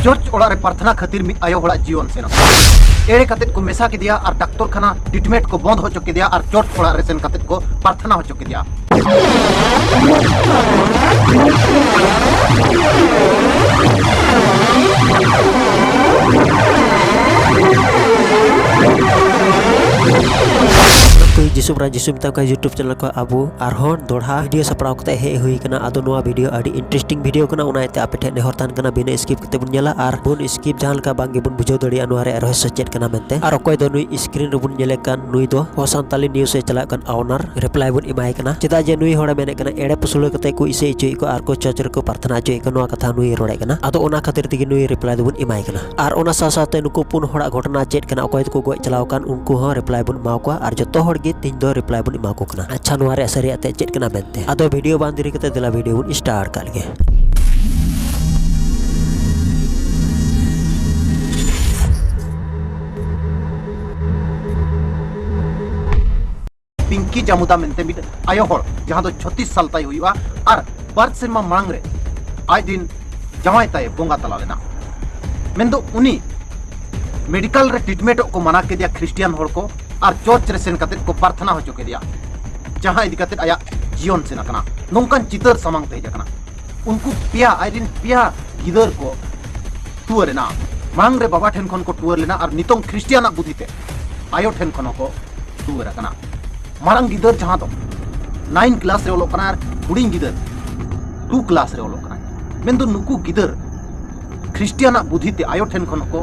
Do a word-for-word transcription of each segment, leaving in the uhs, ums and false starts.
ᱪᱚᱨᱪ ᱚᱲᱟᱜ ᱨᱮ ᱯᱨᱟᱨᱛᱷᱱᱟ ᱠᱷᱟᱹᱛᱤᱨ ᱢᱤᱫ ᱟᱭᱳ ᱦᱚᱲᱟᱜ ᱡᱤᱭᱚᱱ ᱥᱮᱱ ᱟᱠᱟᱱᱟ᱾ ᱮᱲᱮ ᱠᱟᱛᱮᱫ ᱠᱚ ᱢᱮᱥᱟ ᱠᱮᱫᱮᱭᱟ ᱟᱨ ᱰᱟᱠᱛᱚᱨ ᱠᱷᱟᱱᱟ ᱴᱨᱤᱴᱢᱮᱱᱴ ᱠᱚ ᱵᱚᱱᱫ ᱦᱚᱪᱚ ᱠᱮᱫᱮᱭᱟ ᱟᱨ ᱪᱚᱨᱪ ᱚᱲᱟᱜ ᱨᱮ ᱥᱮᱱ ᱠᱟᱛᱮᱫ ᱠᱚ ᱯᱨᱟᱨᱛᱷᱱᱟ ᱦᱚᱪᱚ ᱠᱮᱫᱮᱭᱟ᱾ ᱚᱠᱚᱭ ᱡᱤᱥᱩ ᱵᱨᱟ ᱡᱤᱥᱩ ᱢᱮᱛᱟᱢ ᱠᱟᱱ YouTube ᱪᱮᱱᱮᱞ ᱠᱷᱚᱱ ᱟᱵᱚ ᱟᱨᱦᱚᱸ ᱫᱚᱲᱦᱟ ᱵᱷᱤᱰᱤᱭᱳ ᱥᱟᱯᱲᱟᱣ ᱠᱟᱛᱮ ᱦᱮᱡ ᱦᱩᱭ ᱠᱟᱱᱟ᱾ ᱟᱫᱚ ᱱᱚᱣᱟ ᱵᱷᱤᱰᱤᱭᱳ ᱟᱹᱰᱤ ᱤᱱᱴᱟᱨᱮᱥᱴᱤᱝ ᱵᱷᱤᱰᱤᱭᱳ ᱠᱟᱱᱟ, ᱚᱱᱟ ᱤᱭᱟᱹᱛᱮ ᱟᱯᱮ ᱴᱷᱮᱱ ᱱᱮᱦᱚᱨ ᱛᱟᱦᱮᱱ ᱠᱟᱱᱟ, ᱵᱤᱱᱟᱹ ᱥᱠᱤᱯ ᱠᱟᱛᱮ ᱵᱚᱱ ᱧᱮᱞᱟ ᱟᱨ ᱵᱚᱱ ᱥᱠᱤᱯ, ᱡᱟᱦᱟᱸ ᱞᱮᱠᱟ ᱵᱟᱝ ᱜᱮᱵᱚᱱ ᱵᱩᱡᱷᱟᱹᱣ ᱫᱟᱲᱮᱭᱟᱜᱼᱟ ᱱᱚᱣᱟ ᱨᱮᱭᱟᱜ ᱨᱚᱦᱚᱥᱭᱚ ᱪᱮᱫ ᱠᱟᱱᱟ ᱢᱮᱱᱛᱮ᱾ ᱟᱨ ᱚᱠᱚᱭ ᱫᱚ ᱱᱩᱭ ᱥᱠᱨᱤᱱ ᱨᱮᱵᱚᱱ ᱧᱮᱞᱮ ᱠᱟᱱ, ᱱᱩᱭ ᱫᱚ ᱦᱚ ᱥᱟᱱᱛᱟᱞᱤ ᱱᱤᱭᱩᱡᱽ ᱮ ᱪᱟᱞᱟᱜ ᱠᱟᱱ ᱚᱣᱱᱟᱨ, ᱨᱤᱯᱞᱟᱭ ᱵᱚᱱ ᱮᱢᱟᱭ ᱠᱟᱱᱟ᱾ ᱪᱮᱫᱟᱜ ᱡᱮ ᱱᱩᱭ ᱦᱚᱲᱮ ᱢᱮᱱᱮᱫ ᱠᱟᱱᱟ ᱮᱲᱮ ᱯᱩᱥᱲᱟᱹ ᱠᱟᱛᱮ ᱠᱚ ᱤᱥᱟᱹᱭ ᱦᱚᱪᱚᱭᱮᱫ ᱠᱚᱣᱟ ᱟᱨ ᱠᱚ ᱪᱚᱨᱪ ᱨᱮᱠᱚ ᱯᱨᱟᱨᱛᱷᱱᱟ ᱦᱚᱪᱚᱭᱮᱫ ᱠᱚᱣᱟ, ᱱᱚᱣᱟ ᱠᱟᱛᱷᱟ ᱱᱩᱭ ᱨᱚᱲᱮᱫ ᱠᱟᱱᱟ᱾ ᱟᱫᱚ ᱚᱱᱟ ᱠᱷᱟᱹᱛᱤᱨ ᱛᱮᱜᱮ ᱱᱩᱭ ᱨᱤᱯᱞᱟᱭ ᱫᱚᱵᱚᱱ ᱮᱢᱟᱭ ᱠᱟᱱᱟ᱾ ᱟᱨ ᱚᱱᱟ ᱥᱟᱶ ᱥᱟᱶᱛᱮ ᱱᱩᱠᱩ ᱯᱩᱱ ᱦᱚᱲᱟᱜ ᱜᱷᱚᱴᱚᱱᱟ ᱪᱮᱫ ᱠᱟᱱᱟ, ᱚᱠᱚᱭ ᱫᱚᱠᱚ ᱜᱚᱡ ᱪᱟᱞᱟᱣ ᱟᱠᱟᱱ, ᱩᱱᱠᱩ ᱦᱚᱸ ᱨᱤᱯᱞᱟᱭ ᱵᱚᱱ ᱮᱢᱟ ᱠᱚᱣᱟ ᱟᱨ ᱡᱚᱛᱚ ᱦᱚᱲ ᱜᱮ ᱛᱮᱦᱮᱧ ᱫᱚ ᱨᱤᱯᱞᱟᱭ ᱵᱚᱱ ᱮᱢᱟ ᱠᱚ ᱠᱟᱱᱟ᱾ ᱟᱪᱪᱷᱟ, ᱱᱚᱣᱟ ᱨᱮᱭᱟᱜ ᱥᱟᱹᱨᱤᱭᱟᱜ ᱛᱮ ᱪᱮᱫ ᱠᱟᱱᱟ ᱢᱮᱱᱛᱮ? ᱟᱫᱚ ᱵᱷᱤᱰᱤᱭᱳ ᱵᱟᱝ ᱫᱮᱨᱤ ᱠᱟᱛᱮ ᱫᱮᱞᱟ ᱵᱷᱤᱰᱤᱭᱳ ᱵᱚᱱ ᱥᱴᱟᱨᱴ ᱠᱟᱜ ᱞᱮᱜᱮ᱾ ᱯᱤᱝᱠᱤ ᱡᱟᱢᱩᱫᱟ ᱢᱮᱱᱛᱮ ᱢᱤᱫ ᱟᱭᱳ ᱦᱚᱲ, ᱡᱟᱦᱟᱸ ᱫᱚ ᱪᱷᱚᱛᱤᱥ ᱥᱟᱞ ᱛᱟᱭ ᱦᱩᱭᱩᱜᱼᱟ, ᱟᱨ ᱵᱟᱨ ᱥᱮᱨᱢᱟ ᱢᱟᱲᱟᱝ ᱨᱮ ᱟᱡ ᱨᱤᱱ ᱡᱟᱶᱟᱭ ᱛᱟᱭ ᱵᱚᱸᱜᱟ ᱛᱟᱞᱟ ᱞᱮᱱᱟ᱾ ᱢᱮᱱᱫᱚ ᱩᱱᱤ ᱢᱮᱰᱤᱠᱟᱞ ᱨᱮ ᱴᱨᱤᱴᱢᱮᱱᱴᱚᱜ ᱠᱚ ᱢᱟᱱᱟ ᱠᱮᱫᱮᱭᱟ ᱠᱷᱨᱤᱥᱴᱤᱭᱟᱱ ᱦᱚᱲ ᱠᱚ, ᱟᱨ ᱪᱚᱨᱪ ᱨᱮ ᱥᱮᱱ ᱠᱟᱛᱮ ᱠᱚ ᱯᱨᱟᱨᱛᱷᱱᱟ ᱦᱚᱪᱚ ᱠᱮᱫᱮᱭᱟ, ᱡᱟᱦᱟᱸ ᱤᱫᱤ ᱠᱟᱛᱮ ᱟᱭᱟᱜ ᱡᱤᱭᱚᱱ ᱥᱮᱱ ᱟᱠᱟᱱᱟ᱾ ᱱᱚᱝᱠᱟᱱ ᱪᱤᱛᱟᱹᱨ ᱥᱟᱢᱟᱝ ᱛᱮ ᱦᱮᱡ ᱟᱠᱟᱱᱟ᱾ ᱩᱱᱠᱩ ᱯᱮᱭᱟ, ᱟᱡ ᱨᱤᱱ ᱯᱮᱭᱟ ᱜᱤᱫᱟᱹᱨ ᱠᱚ ᱴᱩᱣᱟᱹᱨ ᱮᱱᱟ᱾ ᱢᱟᱲᱟᱝ ᱨᱮ ᱵᱟᱵᱟ ᱴᱷᱮᱱ ᱠᱷᱚᱱ ᱠᱚ ᱴᱩᱣᱟᱹᱨ ᱞᱮᱱᱟ ᱟᱨ ᱱᱤᱛᱚᱝ ᱠᱷᱨᱤᱥᱴᱤᱭᱟᱱᱟᱜ ᱵᱩᱫᱷᱤ ᱛᱮ ᱟᱭᱳ ᱴᱷᱮᱱ ᱠᱷᱚᱱ ᱦᱚᱸᱠᱚ ᱴᱩᱣᱟᱹᱨ ᱟᱠᱟᱱᱟ᱾ ᱢᱟᱨᱟᱝ ᱜᱤᱫᱟᱹᱨ ᱡᱟᱦᱟᱸ ᱫᱚ ᱱᱟᱭᱤᱱ ᱠᱞᱟᱥ ᱨᱮ ᱚᱞᱚᱜ ᱠᱟᱱᱟ ᱟᱨ ᱦᱩᱰᱤᱧ ᱜᱤᱫᱟᱹᱨ ᱴᱩ ᱠᱞᱟᱥ ᱨᱮ ᱚᱞᱚᱜ ᱠᱟᱱᱟᱭ᱾ ᱢᱮᱱᱫᱚ ᱱᱩᱠᱩ ᱜᱤᱫᱟᱹᱨ ᱠᱷᱨᱤᱥᱴᱤᱭᱟᱱᱟᱜ ᱵᱩᱫᱷᱤ ᱛᱮ ᱟᱭᱳ ᱴᱷᱮᱱ ᱠᱷᱚᱱ ᱦᱚᱸᱠᱚ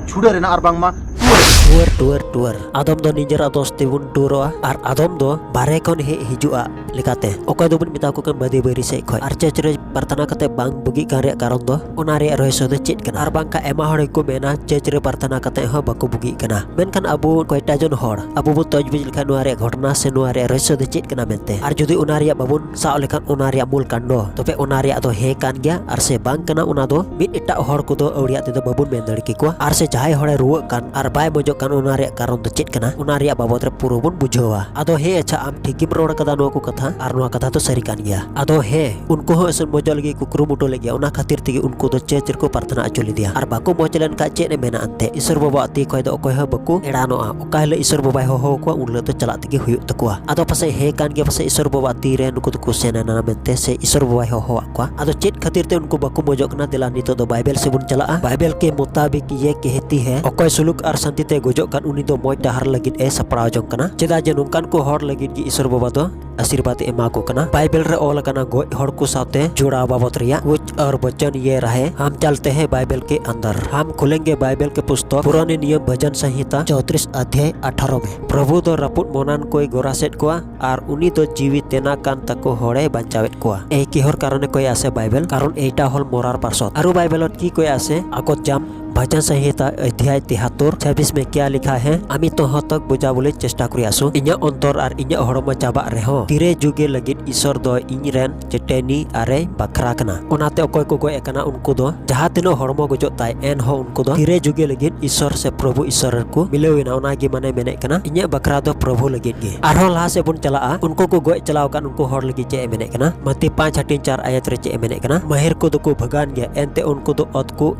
ᱪᱷᱩᱰᱟᱹᱨ ᱮᱱᱟ ᱟᱨ ᱵᱟᱝᱢᱟ ᱴᱩᱣᱟᱹᱨ᱾ ᱴᱩᱣᱟᱹᱨ, ᱴᱩᱣᱟᱹᱨ, ᱴᱩᱣᱟᱹᱨ᱾ ᱟᱫᱚᱢ ᱫᱚ ᱱᱤᱡᱮᱨᱟᱜ ᱫᱚᱥ ᱛᱮᱵᱚᱱ ᱴᱩᱣᱟᱹᱨᱚᱜᱼᱟ ᱟᱨ ᱟᱫᱚᱢ ᱫᱚ ᱵᱟᱨᱦᱮ ᱠᱷᱚᱱ ᱦᱮᱡ ᱦᱤᱡᱩᱜᱼᱟ ᱞᱮᱠᱟᱛᱮ᱾ ᱚᱠᱚᱭ ᱫᱚᱵᱚᱱ ᱢᱮᱛᱟ ᱠᱚ ᱠᱟᱱ ᱵᱟᱹᱫᱤ ᱵᱟᱹᱭᱨᱤ ᱥᱮᱫ ᱠᱷᱚᱱ᱾ ᱟᱨ ᱪᱟᱨᱪ ᱨᱮ ᱯᱨᱟᱨᱛᱷᱱᱟ ᱠᱟᱛᱮ ᱵᱟᱝ ᱵᱩᱜᱤᱜ ᱠᱟᱱ ᱨᱮᱭᱟᱜ ᱠᱟᱨᱚᱱ ᱫᱚ, ᱚᱱᱟ ᱨᱮᱭᱟᱜ ᱨᱚᱦᱚᱥᱭᱚ ᱫᱚ ᱪᱮᱫ ᱠᱟᱱᱟ? ᱟᱨ ᱵᱟᱝᱠᱷᱟᱱ ᱟᱭᱢᱟ ᱦᱚᱲ ᱜᱮᱠᱚ ᱢᱮᱱᱟ ᱪᱟᱨᱪ ᱨᱮ ᱯᱨᱟᱨᱛᱷᱱᱟ ᱠᱟᱛᱮ ᱦᱚᱸ ᱵᱟᱠᱚ ᱵᱩᱜᱤᱜ ᱠᱟᱱᱟ᱾ ᱢᱮᱱᱠᱷᱟᱱ ᱟᱵᱚ ᱠᱚᱭᱴᱟ ᱡᱚᱱ ᱦᱚᱲ ᱟᱵᱚ ᱵᱚ ᱛᱚᱡᱽᱵᱤᱡᱽ ᱞᱮᱠᱷᱟᱱ ᱱᱚᱣᱟ ᱨᱮᱭᱟᱜ ᱜᱷᱚᱴᱚᱱᱟ ᱥᱮ ᱱᱚᱣᱟ ᱨᱮᱭᱟᱜ ᱨᱚᱦᱚᱥᱭᱚ ᱫᱚ ᱪᱮᱫ ᱠᱟᱱᱟ ᱢᱮᱱᱛᱮ, ᱟᱨ ᱡᱩᱫᱤ ᱚᱱᱟ ᱨᱮᱭᱟᱜ ᱵᱟᱵᱚᱱ ᱥᱟᱵ ᱞᱮᱠᱷᱟᱱ ᱚᱱᱟ ᱨᱮᱭᱟᱜ ᱢᱩᱞ ᱠᱟᱱᱰᱚ, ᱛᱚᱵᱮ ᱚᱱᱟ ᱨᱮᱭᱟᱜ ᱫᱚ ᱦᱮᱸ ᱠᱟᱱ ᱜᱮᱭᱟ ᱟᱨ ᱥᱮ ᱵᱟᱝ ᱠᱟᱱᱟ, ᱚᱱᱟ ᱫᱚ ᱢᱤᱫ ᱮᱴᱟᱜ ᱦᱚᱲ ᱠᱚᱫᱚ ᱟᱹᱣᱲᱤᱭᱟᱜ ᱛᱮᱫᱚ ᱵᱟᱵᱚᱱ ᱢᱮᱱ ᱫᱟᱲᱮ ᱠᱮᱠᱚᱣᱟ᱾ ᱟᱨ ᱥᱮ ᱡᱟᱦᱟᱸᱭ ᱦᱚᱲᱮ ᱨᱩᱣᱟᱹᱜ ᱠᱟᱱ ᱟᱨ ᱵᱟᱭ ᱢᱚᱡᱚᱜ ᱠᱟᱱ, ᱚᱱᱟ ᱨᱮᱭᱟᱜ ᱠᱟᱨᱚᱱ ᱫᱚ ᱪᱮᱫ ᱠᱟᱱᱟ, ᱚᱱᱟ ᱨᱮᱭᱟᱜ ᱵᱟᱵᱚᱫ ᱨᱮ ᱯᱩᱨᱟᱹ ᱵᱚᱱ ᱵᱩᱡᱷᱟᱹᱣᱟ᱾ ᱟᱫᱚ ᱦᱮᱸ, ᱟᱪᱪᱷᱟ, ᱟᱢ ᱴᱷᱤᱠ ᱜᱮᱢ ᱨᱚᱲ ᱠᱟᱫᱟ ᱱᱚᱣᱟ ᱠᱚ ᱠᱟᱛᱷᱟ, ᱟᱨ ᱱᱚᱣᱟ ᱠᱟᱛᱷᱟ ᱫᱚ ᱥᱟᱹᱨᱤ ᱠᱟᱱ ᱜᱮᱭᱟ᱾ ᱟᱫᱚ ᱦᱮᱸ, ᱩᱱᱠᱩ ᱦᱚᱸ ᱟᱹᱥᱩᱞ ᱢᱚᱡᱚᱜ ᱞᱟᱹᱜᱤᱫ ᱠᱚ ᱠᱩᱨᱩᱢᱩᱴᱩ ᱞᱮᱫ ᱜᱮᱭᱟ, ᱚᱱᱟ ᱠᱷᱟᱹᱛᱤᱨ ᱛᱮᱜᱮ ᱩᱱᱠᱩ ᱫᱚ ᱪᱟᱹᱨᱪ ᱨᱮᱠᱚ ᱯᱨᱟᱨᱛᱷᱱᱟ ᱦᱚᱪᱚ ᱞᱮᱫᱮᱭᱟ᱾ ᱟᱨ ᱵᱟᱠᱚ ᱢᱚᱡᱽ ᱞᱮᱱᱠᱷᱟᱱ ᱪᱮᱫ ᱮ ᱢᱮᱱᱟ ᱮᱱᱛᱮ, ᱤᱥᱚᱨ ᱵᱟᱵᱟᱣᱟᱜ ᱛᱤ ᱠᱷᱚᱱ ᱫᱚ ᱚᱠᱚᱭ ᱦᱚᱸ ᱵᱟᱠᱚ ᱮᱲᱟᱱᱚᱜᱼᱟ᱾ ᱚᱠᱟ ᱦᱤᱞᱳᱜ ᱤᱥᱚᱨ ᱵᱟᱵᱟᱭ ᱦᱚᱦᱚ ᱟᱠᱚᱣᱟ, ᱩᱱ ᱦᱤᱞᱳᱜ ᱫᱚ ᱪᱟᱞᱟᱜ ᱛᱮᱜᱮ ᱦᱩᱭᱩᱜ ᱛᱟᱠᱚᱣᱟ᱾ ᱟᱫᱚ ᱯᱟᱥᱮᱡ ᱦᱮᱸ ᱠᱟᱱ ᱜᱮᱭᱟ, ᱯᱟᱥᱮᱡ ᱤᱥᱚᱨ ᱵᱟᱵᱟᱣᱟᱜ ᱛᱤ ᱨᱮ ᱱᱩᱠᱩ ᱫᱚᱠᱚ ᱥᱮᱱ ᱮᱱᱟ ᱢᱮᱱᱛᱮ, ᱥᱮ ᱤᱥᱚᱨ ᱵᱟᱵᱟᱭ ᱦᱚᱦᱚᱣᱟᱜ ᱠᱚᱣᱟ᱾ ᱟᱫᱚ ᱪᱮᱫ ᱠᱷᱟᱹᱛᱤᱨ ᱛᱮ ᱩᱱᱠᱩ ᱵᱟᱠᱚ ᱢᱚᱡᱚᱜ ᱠᱟᱱᱟ? ᱫᱮᱞᱟ ᱱᱤᱛᱚᱜ ᱫᱚ ᱵᱟᱭᱵᱮᱞ ᱥᱮᱫ ᱵᱚᱱ ᱪᱟᱞᱟᱜᱼᱟ᱾ ᱵᱟᱭᱵᱮᱞ ᱠᱮ ᱢᱩᱛᱟᱵᱤᱠ ᱭᱮ ᱠᱮᱦᱛᱤ ᱦᱮ, ᱚᱠᱚᱭ ᱥᱩᱞᱩᱠ ᱟᱨ ᱥᱟᱱᱛᱤ ᱛᱮ ᱜᱚᱡᱚᱜ ᱠᱟᱱ, ᱩᱱᱤ ᱫᱚ ᱢᱚᱡᱽ ᱰᱟᱦᱟᱨ ᱞᱟᱹᱜᱤᱫ ᱮ ᱥᱟᱯᱲᱟᱣ ᱡᱚᱝ ᱠᱟᱱᱟ᱾ ᱪᱮᱫᱟᱜ ᱡᱮ ᱱᱚᱝᱠᱟᱱ ᱠᱚ ᱦᱚᱲ ᱞᱟᱹᱜᱤᱫ ᱜᱮ ᱤᱥᱚᱨ ᱵᱟᱵᱟ ᱫᱚ ᱟᱥᱤᱨᱵᱟᱫᱽ ᱮ ᱮᱢᱟ ᱠᱚ ᱠᱟᱱᱟ᱾ ᱵᱟᱭᱵᱮᱞ ᱨᱮ ᱚᱞ ᱟᱠᱟᱱᱟ ᱜᱚᱡ ᱦᱚᱲ ᱠᱚ ᱥᱟᱶᱛᱮ ᱡᱚᱲᱟᱣ ᱵᱟᱵᱚᱫ ᱨᱮᱭᱟᱜ, ᱠᱩᱪ ᱟᱨ ᱵᱚᱪᱚᱱ ᱭᱮ ᱨᱟᱦᱮ, ᱦᱟᱢ ᱪᱟᱞᱛᱮ ᱦᱮ ᱵᱟᱭᱵᱮᱞ ᱠᱮ ᱟᱱᱫᱟᱨ, ᱦᱟᱢ ᱠᱷᱩᱞᱮᱝᱜᱮ ᱵᱟᱭᱵᱮᱞ ᱠᱮ ᱯᱩᱥᱛᱚᱠ, ᱯᱩᱨᱟᱱᱮ ᱱᱤᱭᱚᱢ ᱵᱷᱟᱡᱟᱱ ᱥᱟᱦᱤᱛᱟ ᱪᱳᱛᱨᱤᱥ ᱟᱫᱷᱭᱟᱭ ᱟᱴᱷᱟᱨᱚ ᱢᱮ᱾ ᱯᱨᱚᱵᱷᱩ ᱫᱚ ᱨᱟᱹᱯᱩᱫ ᱢᱚᱱᱟᱱ ᱠᱚᱭ ᱜᱚᱨᱟᱥᱮᱫ ᱠᱚᱣᱟ, ᱟᱨ ᱩᱱᱤ ᱫᱚ ᱡᱤᱣᱤ ᱛᱮᱱᱟ ᱠᱟᱱ ᱛᱟᱠᱚ ᱦᱚᱲᱮ ᱵᱟᱧᱪᱟᱣᱮᱫ ᱠᱚᱣᱟ᱾ ᱮᱭ ᱠᱤᱦᱚᱨ ᱠᱟᱨᱚᱱᱮ ᱠᱚᱭ ᱟᱥᱮ ᱵᱟᱭᱵᱮᱞ, ᱠᱟᱨᱚᱱ ᱮᱭᱴᱟ ᱦᱚᱞ ᱢᱚᱨᱟᱨ ᱯᱟᱨᱥᱚᱫ᱾ ᱟᱨᱩ ᱵᱟᱭᱵᱮᱞ ᱚᱛ ᱠᱤ ᱠᱚᱭ ᱟᱥᱮ ᱟᱠᱚᱛ ᱡᱟᱢ, ᱵᱷᱟᱡᱟᱱ ᱥᱟᱦᱤᱛᱟ ᱟᱫᱷᱭᱟᱭ ᱛᱮᱦᱟᱛᱛᱳᱨ, ᱪᱷᱟᱵᱤᱥ ᱢᱮ ᱠᱮᱭᱟ ᱞᱤᱠᱷᱟ ᱦᱮ, ᱟᱢᱤ ᱛᱚᱦᱚᱸ ᱛᱚᱠ ᱵᱩᱡᱟ ᱵᱚᱞᱮ ᱪᱮᱥᱴᱟ ᱠᱚᱨᱤᱭᱟᱥᱩ, ᱤᱧᱟᱹᱜ ᱚᱱᱛᱚᱨ ᱟᱨ ᱤᱧᱟᱹᱜ ᱦᱚᱲᱢᱚ ᱪᱟᱵᱟᱜ ᱨᱮᱦᱚᱸ, ᱛᱤᱨᱮ ᱡᱩᱜᱮ ᱞᱟᱹᱜᱤᱫ ᱤᱥᱚᱨ ᱫᱚ ᱤᱧ ᱨᱮᱱ ᱪᱮᱴᱮᱱᱤ ᱟᱨᱮ ᱵᱟᱠᱷᱨᱟ ᱠᱟᱱᱟ᱾ ᱚᱱᱟᱛᱮ ᱚᱠᱚᱭ ᱠᱚ ᱜᱚᱡ ᱟᱠᱟᱱᱟ ᱩᱱᱠᱩ ᱫᱚ ᱡᱟᱦᱟᱸ ᱛᱤᱱᱟᱹᱜ ᱦᱚᱲᱢᱚ ᱜᱚᱡᱚᱜ ᱛᱟᱭ, ᱮᱱᱦᱚᱸ ᱩᱱᱠᱩ ᱫᱚ ᱛᱤᱨᱮ ᱡᱩᱜᱮ ᱞᱟᱹᱜᱤᱫ ᱤᱥᱚᱨ ᱥᱮ ᱯᱨᱚᱵᱷᱩ ᱤᱥᱚᱨ ᱨᱮᱠᱚ ᱢᱤᱞᱟᱹᱣ ᱮᱱᱟ᱾ ᱚᱱᱟ ᱜᱮ ᱢᱟᱱᱮ ᱢᱮᱱᱮᱫ ᱠᱟᱱᱟ, ᱤᱧᱟᱹᱜ ᱵᱟᱠᱷᱨᱟ ᱫᱚ ᱯᱨᱚᱵᱷᱩ ᱞᱟᱹᱜᱤᱫ ᱜᱮ᱾ ᱟᱨᱦᱚᱸ ᱞᱟᱦᱟ ᱥᱮᱫ ᱵᱚᱱ ᱪᱟᱞᱟᱜᱼᱟ, ᱩᱱᱠᱩ ᱠᱚ ᱜᱚᱡ ᱪᱟᱞᱟᱣ ᱟᱠᱟᱱ ᱩᱱᱠᱩ ᱦᱚᱲ ᱞᱟᱹᱜᱤᱫ ᱪᱮᱫ ᱮ ᱢᱮᱱᱮᱫ ᱠᱟᱱᱟ? ᱢᱟᱛᱤ ᱯᱟᱸᱪ ᱦᱟᱹᱴᱤᱧ ᱪᱟᱨ ᱟᱭᱟᱛ ᱨᱮ ᱪᱮᱫ ᱮ ᱢᱮᱱᱮᱫ ᱠᱟᱱᱟ? ᱢᱟᱹᱦᱤᱨ ᱠᱚᱫᱚ ᱠᱚ ᱵᱷᱟᱜᱟᱣᱮᱱ ᱜᱮᱭᱟ, ᱮᱱᱛᱮ ᱩᱱᱠᱩ ᱫᱚ ᱚᱛ ᱠᱚ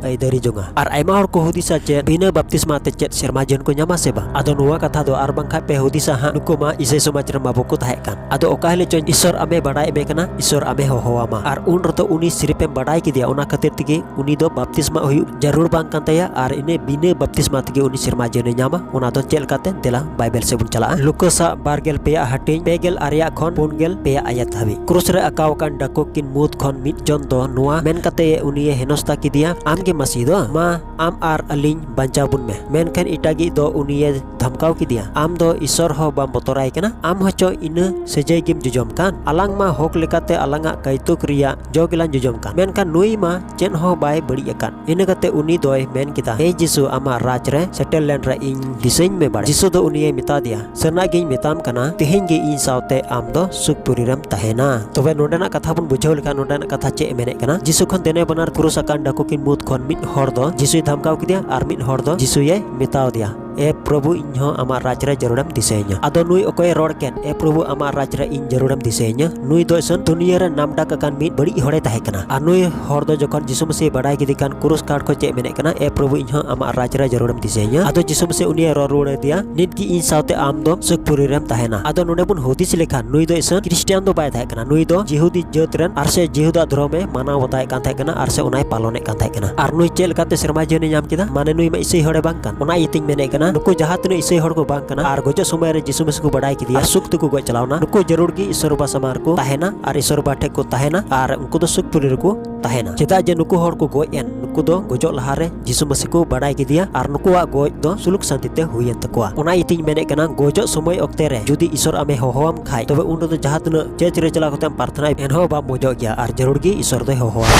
ᱟᱹᱭᱫᱟᱹᱨᱤ ᱡᱚᱝᱟ᱾ ᱟᱨ ᱟᱭᱢᱟ ᱦᱚᱲ ᱠᱚ ᱦᱩᱫᱤᱥᱟ ᱪᱮᱫ ᱵᱤᱱᱟᱹ ᱵᱟᱯᱛᱤᱥᱢᱟ ᱛᱮ ᱪᱮᱫ ᱥᱮᱨᱢᱟ ᱡᱤᱭᱚᱱ ᱠᱚ ᱧᱟᱢᱟ ᱥᱮ ᱵᱟᱝ? ᱟᱫᱚ ᱱᱚᱣᱟ ᱠᱟᱛᱷᱟ ᱫᱚ ᱟᱨ ᱵᱟᱝᱠᱷᱟᱡ ᱯᱮ ᱦᱩᱫᱤᱥᱟ ᱦᱟᱸᱜ, ᱱᱩᱠᱩ ᱢᱟ ᱤᱥᱟᱹᱭ ᱥᱚᱢᱟᱡᱽ ᱨᱮ ᱢᱟ ᱵᱟᱠᱚ ᱛᱟᱦᱮᱸ ᱠᱟᱱ᱾ ᱟᱫᱚ ᱚᱠᱟ ᱦᱤᱞᱳᱜ ᱪᱚᱝ ᱤᱥᱚᱨ ᱟᱢᱮ ᱵᱟᱰᱟᱭ ᱮᱢᱮ ᱠᱟᱱᱟ, ᱤᱥᱚᱨ ᱟᱢᱮ ᱦᱚᱦᱚᱣᱟᱢᱟ, ᱟᱨ ᱩᱱ ᱨᱮᱫᱚ ᱩᱱᱤ ᱥᱤᱨᱤᱯ ᱮᱢ ᱵᱟᱰᱟᱭ ᱠᱮᱫᱮᱭᱟ, ᱚᱱᱟ ᱠᱷᱟᱹᱛᱤᱨ ᱛᱮᱜᱮ ᱩᱱᱤ ᱫᱚ ᱵᱟᱯᱛᱤᱥᱢᱟ ᱦᱩᱭᱩᱜ ᱡᱟᱹᱨᱩᱲ ᱵᱟᱝ ᱠᱟᱱ ᱛᱟᱭᱟ, ᱟᱨ ᱤᱱᱟᱹ ᱵᱤᱱᱟᱹ ᱵᱟᱯᱛᱤᱥᱢᱟ ᱛᱮᱜᱮ ᱩᱱᱤ ᱥᱮᱨᱢᱟ ᱡᱤᱭᱚᱱᱮ ᱧᱟᱢᱟ᱾ ᱚᱱᱟ ᱫᱚ ᱪᱮᱫ ᱞᱮᱠᱟᱛᱮ? ᱫᱮᱞᱟ ᱵᱟᱭᱵᱮᱞ ᱥᱮᱫ ᱵᱚᱱ ᱪᱟᱞᱟᱜᱼᱟ᱾ ᱞᱩᱠᱟᱥ ᱟᱜ ᱵᱟᱨ ᱜᱮᱞ ᱯᱮᱭᱟ ᱦᱟᱹᱴᱤᱧ ᱯᱮ ᱜᱮᱞ ᱟᱨᱮ ᱠᱷᱚᱱ ᱯᱩᱱ ᱜᱮᱞ ᱯᱮᱭᱟ ᱟᱭᱟᱛ ᱫᱷᱟᱹᱵᱤᱡ᱾ ᱠᱨᱩᱥ ᱨᱮ ᱟᱠᱟᱣ ᱟᱠᱟᱱ ᱰᱟᱠᱩ ᱠᱤᱱ ᱢᱩᱫᱽ ᱠᱷᱚᱱ ᱢᱤᱫ ᱡᱚᱱ ᱫᱚ ᱱᱚᱣᱟ ᱢᱮᱱ ᱠᱟᱛᱮ ᱩᱱᱤᱭᱮ ᱦᱮᱱᱚᱥᱛᱟ ᱠᱮᱫᱮᱭᱟ, "ᱟᱢ ᱜᱮ ᱢᱟᱹᱥᱤ ᱫᱚ? ᱢᱟ ᱟᱢ ᱟᱨ ᱟᱹᱞᱤᱧ ᱵᱟᱧᱪᱟᱣ ᱵᱚᱱ ᱢᱮ᱾" ᱢᱮᱱᱠᱷᱟᱱ ᱮᱴᱟᱜᱤᱡ ᱫᱚ ᱩᱱᱤᱭᱮ ᱫᱷᱟᱢᱠᱟᱣ ᱠᱮᱫᱮᱭᱟ, "ᱟᱢ ᱫᱚ ᱤᱥᱚᱨ ᱦᱚᱸ ᱵᱟᱢ ᱵᱚᱛᱚᱨᱟᱭ ᱠᱟᱱᱟ? ᱟᱢ ᱦᱚᱸᱪᱚ ᱤᱱᱟᱹ ᱥᱟᱹᱡᱟᱹᱭ ᱜᱮᱢ ᱡᱚᱡᱚᱢ ᱠᱟᱱ? ᱟᱞᱟᱝ ᱢᱟ ᱦᱚᱠ ᱞᱮᱠᱟᱛᱮ ᱟᱞᱟᱝᱟᱜ ᱠᱟᱹᱭᱛᱩᱠ ᱨᱮᱭᱟᱜ ᱡᱚ ᱜᱮᱞᱟᱝ ᱡᱚᱡᱚᱢ ᱠᱟᱱ, ᱢᱮᱱᱠᱷᱟᱱ ᱱᱩᱭ ᱢᱟ ᱪᱮᱫ ᱦᱚᱸ ᱵᱟᱭ ᱵᱟᱹᱲᱤᱡ ᱟᱠᱟᱫ᱾" ᱤᱱᱟᱹ ᱠᱟᱛᱮ ᱩᱱᱤ ᱫᱚᱭ ᱢᱮᱱ ᱠᱮᱫᱟ, "ᱦᱮᱸ ᱡᱤᱥᱩ, ᱟᱢᱟᱜ ᱨᱟᱡᱽ ᱨᱮ ᱥᱮᱴᱮᱨ ᱞᱮᱱ ᱨᱮ ᱤᱧ ᱫᱤᱥᱟᱹᱧ ᱢᱮ ᱵᱟᱲᱮ᱾" ᱡᱤᱥᱩ ᱫᱚ ᱩᱱᱤᱭᱮ ᱢᱮᱛᱟ ᱫᱮᱭᱟ, "ᱥᱟᱹᱨᱤᱱᱟᱜ ᱜᱤᱧ ᱢᱮᱛᱟᱢ ᱠᱟᱱᱟ, ᱛᱮᱦᱮᱧ ᱜᱮ ᱤᱧ ᱥᱟᱶᱛᱮ ᱟᱢ ᱫᱚ ᱥᱩᱠ ᱯᱩᱨᱤ ᱨᱮᱢ ᱛᱟᱦᱮᱱᱟ᱾" ᱛᱚᱵᱮ ᱱᱚᱰᱮᱱᱟᱜ ᱠᱟᱛᱷᱟ ᱵᱚᱱ ᱵᱩᱡᱷᱟᱹᱣ ᱞᱮᱠᱷᱟᱱ, ᱱᱚᱰᱮᱱᱟᱜ ᱠᱟᱛᱷᱟ ᱪᱮᱫ ᱮ ᱢᱮᱱᱮᱫ ᱠᱟᱱᱟ? ᱡᱤᱥᱩ ᱠᱷᱚᱱ ᱫᱮᱱᱮ ᱵᱟᱱᱟᱨ ᱠᱨᱩᱥ ᱟᱠᱟᱱ ᱰᱟᱹᱠᱩ ᱠᱤᱱ ᱢᱩᱫᱽ ᱠᱷᱚᱱ ᱢᱤᱫ ᱦᱚᱲ ᱫᱚ ᱡᱤᱥᱩᱭ ᱫᱷᱟᱢᱠᱟᱣ ᱠᱮᱫᱮᱭᱟ ᱟᱨ ᱢᱤᱫ ᱦᱚᱲ ᱫᱚ ᱡᱤᱥᱩᱭᱮ ᱢᱮᱛᱟᱣ ᱫᱮᱭᱟ, "ᱮ ᱯᱨᱚᱵᱷᱩ, ᱤᱧ ᱦᱚᱸ ᱟᱢᱟᱜ ᱨᱟᱡᱽ ᱨᱮ ᱡᱟᱹᱨᱩᱲᱮᱢ ᱫᱤᱥᱟᱹᱭᱤᱧᱟ᱾" ᱟᱫᱚ ᱱᱩᱭ ᱚᱠᱚᱭᱮ ᱨᱚᱲ ᱠᱮᱫ, "ᱮ ᱯᱨᱚᱵᱷᱩ, ᱟᱢᱟᱜ ᱨᱟᱡᱽ ᱨᱮ ᱤᱧ ᱡᱟᱹᱨᱩᱲᱮᱢ ᱫᱤᱥᱟᱹᱭᱤᱧᱟ", ᱱᱩᱭ ᱫᱚ ᱤᱥᱚᱱ ᱫᱩᱱᱤᱭᱟᱹ ᱨᱮ ᱱᱟᱢᱰᱟᱠ ᱟᱠᱟᱱ ᱢᱤᱫ ᱵᱟᱹᱲᱤᱡ ᱦᱚᱲᱮ ᱛᱟᱦᱮᱸ ᱠᱟᱱᱟ᱾ ᱟᱨ ᱱᱩᱭ ᱦᱚᱲ ᱫᱚ ᱡᱚᱠᱷᱚᱱ ᱡᱤᱥᱩ ᱢᱟᱹᱥᱤ ᱵᱟᱰᱟᱭ ᱠᱮᱫᱮ ᱠᱷᱟᱱ ᱠᱨᱩᱥ ᱠᱟᱴ ᱠᱷᱚᱱ ᱪᱮᱫ ᱢᱮᱱᱮᱫ ᱠᱟᱱᱟ, "ᱮ ᱯᱨᱚᱵᱷᱩ, ᱤᱧ ᱦᱚᱸ ᱟᱢᱟᱜ ᱨᱟᱡᱽ ᱨᱮ ᱡᱟᱹᱨᱩᱲᱮᱢ ᱫᱤᱥᱟᱹᱭᱤᱧᱟ᱾" ᱟᱫᱚ ᱡᱤᱥᱩ ᱢᱟᱹᱥᱤ ᱩᱱᱤᱭᱮ ᱨᱚᱲ ᱨᱩᱣᱟᱹᱲ ᱟᱫᱮᱭᱟ, "ᱱᱤᱛ ᱜᱮ ᱤᱧ ᱥᱟᱶᱛᱮ ᱟᱢ ᱫᱚ ᱥᱩᱠᱯᱩᱨᱤ ᱨᱮᱢ ᱛᱟᱦᱮᱱᱟ᱾" ᱟᱫᱚ ᱱᱚᱰᱮ ᱵᱚᱱ ᱦᱩᱫᱤᱥ ᱞᱮᱠᱷᱟᱱ ᱱᱩᱭ ᱫᱚ ᱤᱥᱚᱱ ᱠᱷᱨᱤᱥᱴᱤᱭᱟᱱ ᱫᱚ ᱵᱟᱭ ᱛᱟᱦᱮᱸ ᱠᱟᱱᱟ᱾ ᱱᱩᱭ ᱫᱚ ᱡᱤᱦᱩᱫᱤ ᱡᱟᱹᱛ ᱨᱮᱱ ᱟᱨ ᱥᱮ ᱡᱤᱦᱩᱫᱟ ᱫᱷᱚᱨᱚᱢᱮ ᱢᱟᱱᱟᱣ ᱵᱟᱛᱟᱣᱮᱫ ᱠᱟᱱ ᱛᱟᱦᱮᱸ ᱠᱟᱱᱟ ᱟᱨ ᱥᱮ ᱚᱱᱟᱭ ᱯᱟᱞᱚᱱᱮᱫ ᱠᱟᱱ ᱛᱟᱦᱮᱸ ᱠᱟᱱᱟ᱾ ᱟᱨ ᱱᱩᱭ ᱪᱮᱫ ᱞᱮᱠᱟᱛᱮ ᱥᱮᱨᱢᱟ ᱡᱤᱭᱚᱱᱮ ᱧᱟᱢ ᱠᱮᱫᱟ? ᱢᱟᱱᱮ ᱱᱩᱭ ᱢᱟ ᱤᱥᱟᱹᱭ ᱦᱚᱲᱮ ᱵᱟᱝ ᱠᱟᱱ᱾ ᱚᱱᱟ ᱤᱭᱟᱹᱛᱮᱧ ᱢᱮᱱᱮᱫ ᱠᱟᱱᱟ, ᱱᱩᱠᱩ ᱡᱟᱦᱟᱸ ᱛᱤᱱᱟᱹᱜ ᱤᱥᱟᱹᱭ ᱦᱚᱲ ᱠᱚ ᱵᱟᱝ ᱠᱟᱱᱟ ᱟᱨ ᱜᱚᱡᱚᱜ ᱥᱚᱢᱚᱭ ᱨᱮ ᱡᱤᱥᱩ ᱢᱟᱹᱥᱤ ᱠᱚ ᱵᱟᱰᱟᱭ ᱠᱮᱫᱮᱭᱟ ᱟᱨ ᱥᱩᱠ ᱛᱮᱠᱚ ᱜᱚᱡ ᱪᱟᱞᱟᱣᱱᱟ, ᱱᱩᱠᱩ ᱡᱟᱹᱨᱩᱲ ᱜᱮ ᱤᱥᱚᱨ ᱵᱟ ᱥᱟᱢᱟᱝ ᱨᱮᱠᱚ ᱛᱟᱦᱮᱱᱟ ᱟᱨ ᱤᱥᱚᱨ ᱵᱟ ᱴᱷᱮᱡ ᱠᱚ ᱛᱟᱦᱮᱱᱟ ᱟᱨ ᱩᱱᱠᱩ ᱫᱚ ᱥᱩᱠ ᱯᱩᱨᱤ ᱨᱮᱠᱚ ᱛᱟᱦᱮᱱᱟ᱾ ᱪᱮᱫᱟᱜ ᱡᱮ ᱱᱩᱠᱩ ᱦᱚᱲ ᱠᱚ ᱜᱚᱡ ᱮᱱ, ᱱᱩᱠᱩ ᱫᱚ ᱜᱚᱡᱚᱜ ᱞᱟᱦᱟᱨᱮ ᱡᱤᱥᱩ ᱢᱟᱹᱥᱤ ᱠᱚ ᱵᱟᱰᱟᱭ ᱠᱮᱫᱮᱭᱟ ᱟᱨ ᱱᱩᱠᱩᱣᱟᱜ ᱜᱚᱡ ᱫᱚ ᱥᱩᱞᱩᱠ ᱥᱟᱱᱛᱤ ᱛᱮ ᱦᱩᱭᱮᱱ ᱛᱟᱠᱚᱣᱟ᱾ ᱚᱱᱟ ᱤᱭᱟᱹᱛᱮᱧ ᱢᱮᱱᱮᱫ ᱠᱟᱱᱟ, ᱜᱚᱡᱚᱜ ᱥᱚᱢᱚᱭ ᱚᱠᱛᱮ ᱨᱮ ᱡᱩᱫᱤ ᱤᱥᱚᱨ ᱟᱢᱮ ᱦᱚᱦᱚᱣᱟᱢ ᱠᱷᱟᱡ, ᱛᱚᱵᱮ ᱩᱱ ᱨᱮᱫᱚ ᱡᱟᱦᱟᱸ ᱛᱤᱱᱟᱹᱜ ᱪᱟᱹᱨᱪ ᱨᱮ ᱪᱟᱞᱟᱣ ᱠᱟᱛᱮᱢ ᱯᱨᱟᱨᱛᱷᱱᱟᱭ, ᱮᱱᱦᱚᱸ ᱵᱟᱢ ᱢᱚᱡᱚᱜ ᱜᱮᱭᱟ ᱟᱨ ᱡᱟᱹᱨᱩᱲ ᱜᱮ ᱤᱥᱚᱨ ᱫᱚᱭ ᱦᱚᱦᱚᱣᱟᱢᱟ᱾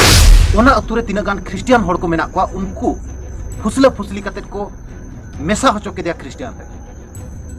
ᱚᱱᱟ ᱟᱹᱛᱩ ᱨᱮ ᱛᱤᱱᱟᱹᱜ ᱜᱟᱱ ᱠᱷᱨᱤᱥᱴᱤᱭᱟᱱ ᱦᱚᱲ ᱠᱚ ᱢᱮᱱᱟᱜ ᱠᱚᱣᱟ, ᱩᱱᱠᱩ ᱯᱷᱩᱥᱞᱟᱹ ᱯᱷᱩᱥᱞᱤ ᱠᱟᱛᱮᱫ ᱠᱚ ᱢᱮᱥᱟ ᱦᱚᱪᱚ ᱠᱮᱫᱮᱭᱟ ᱠᱷᱨᱤᱥᱴᱤᱭᱟᱱ ᱨᱮ,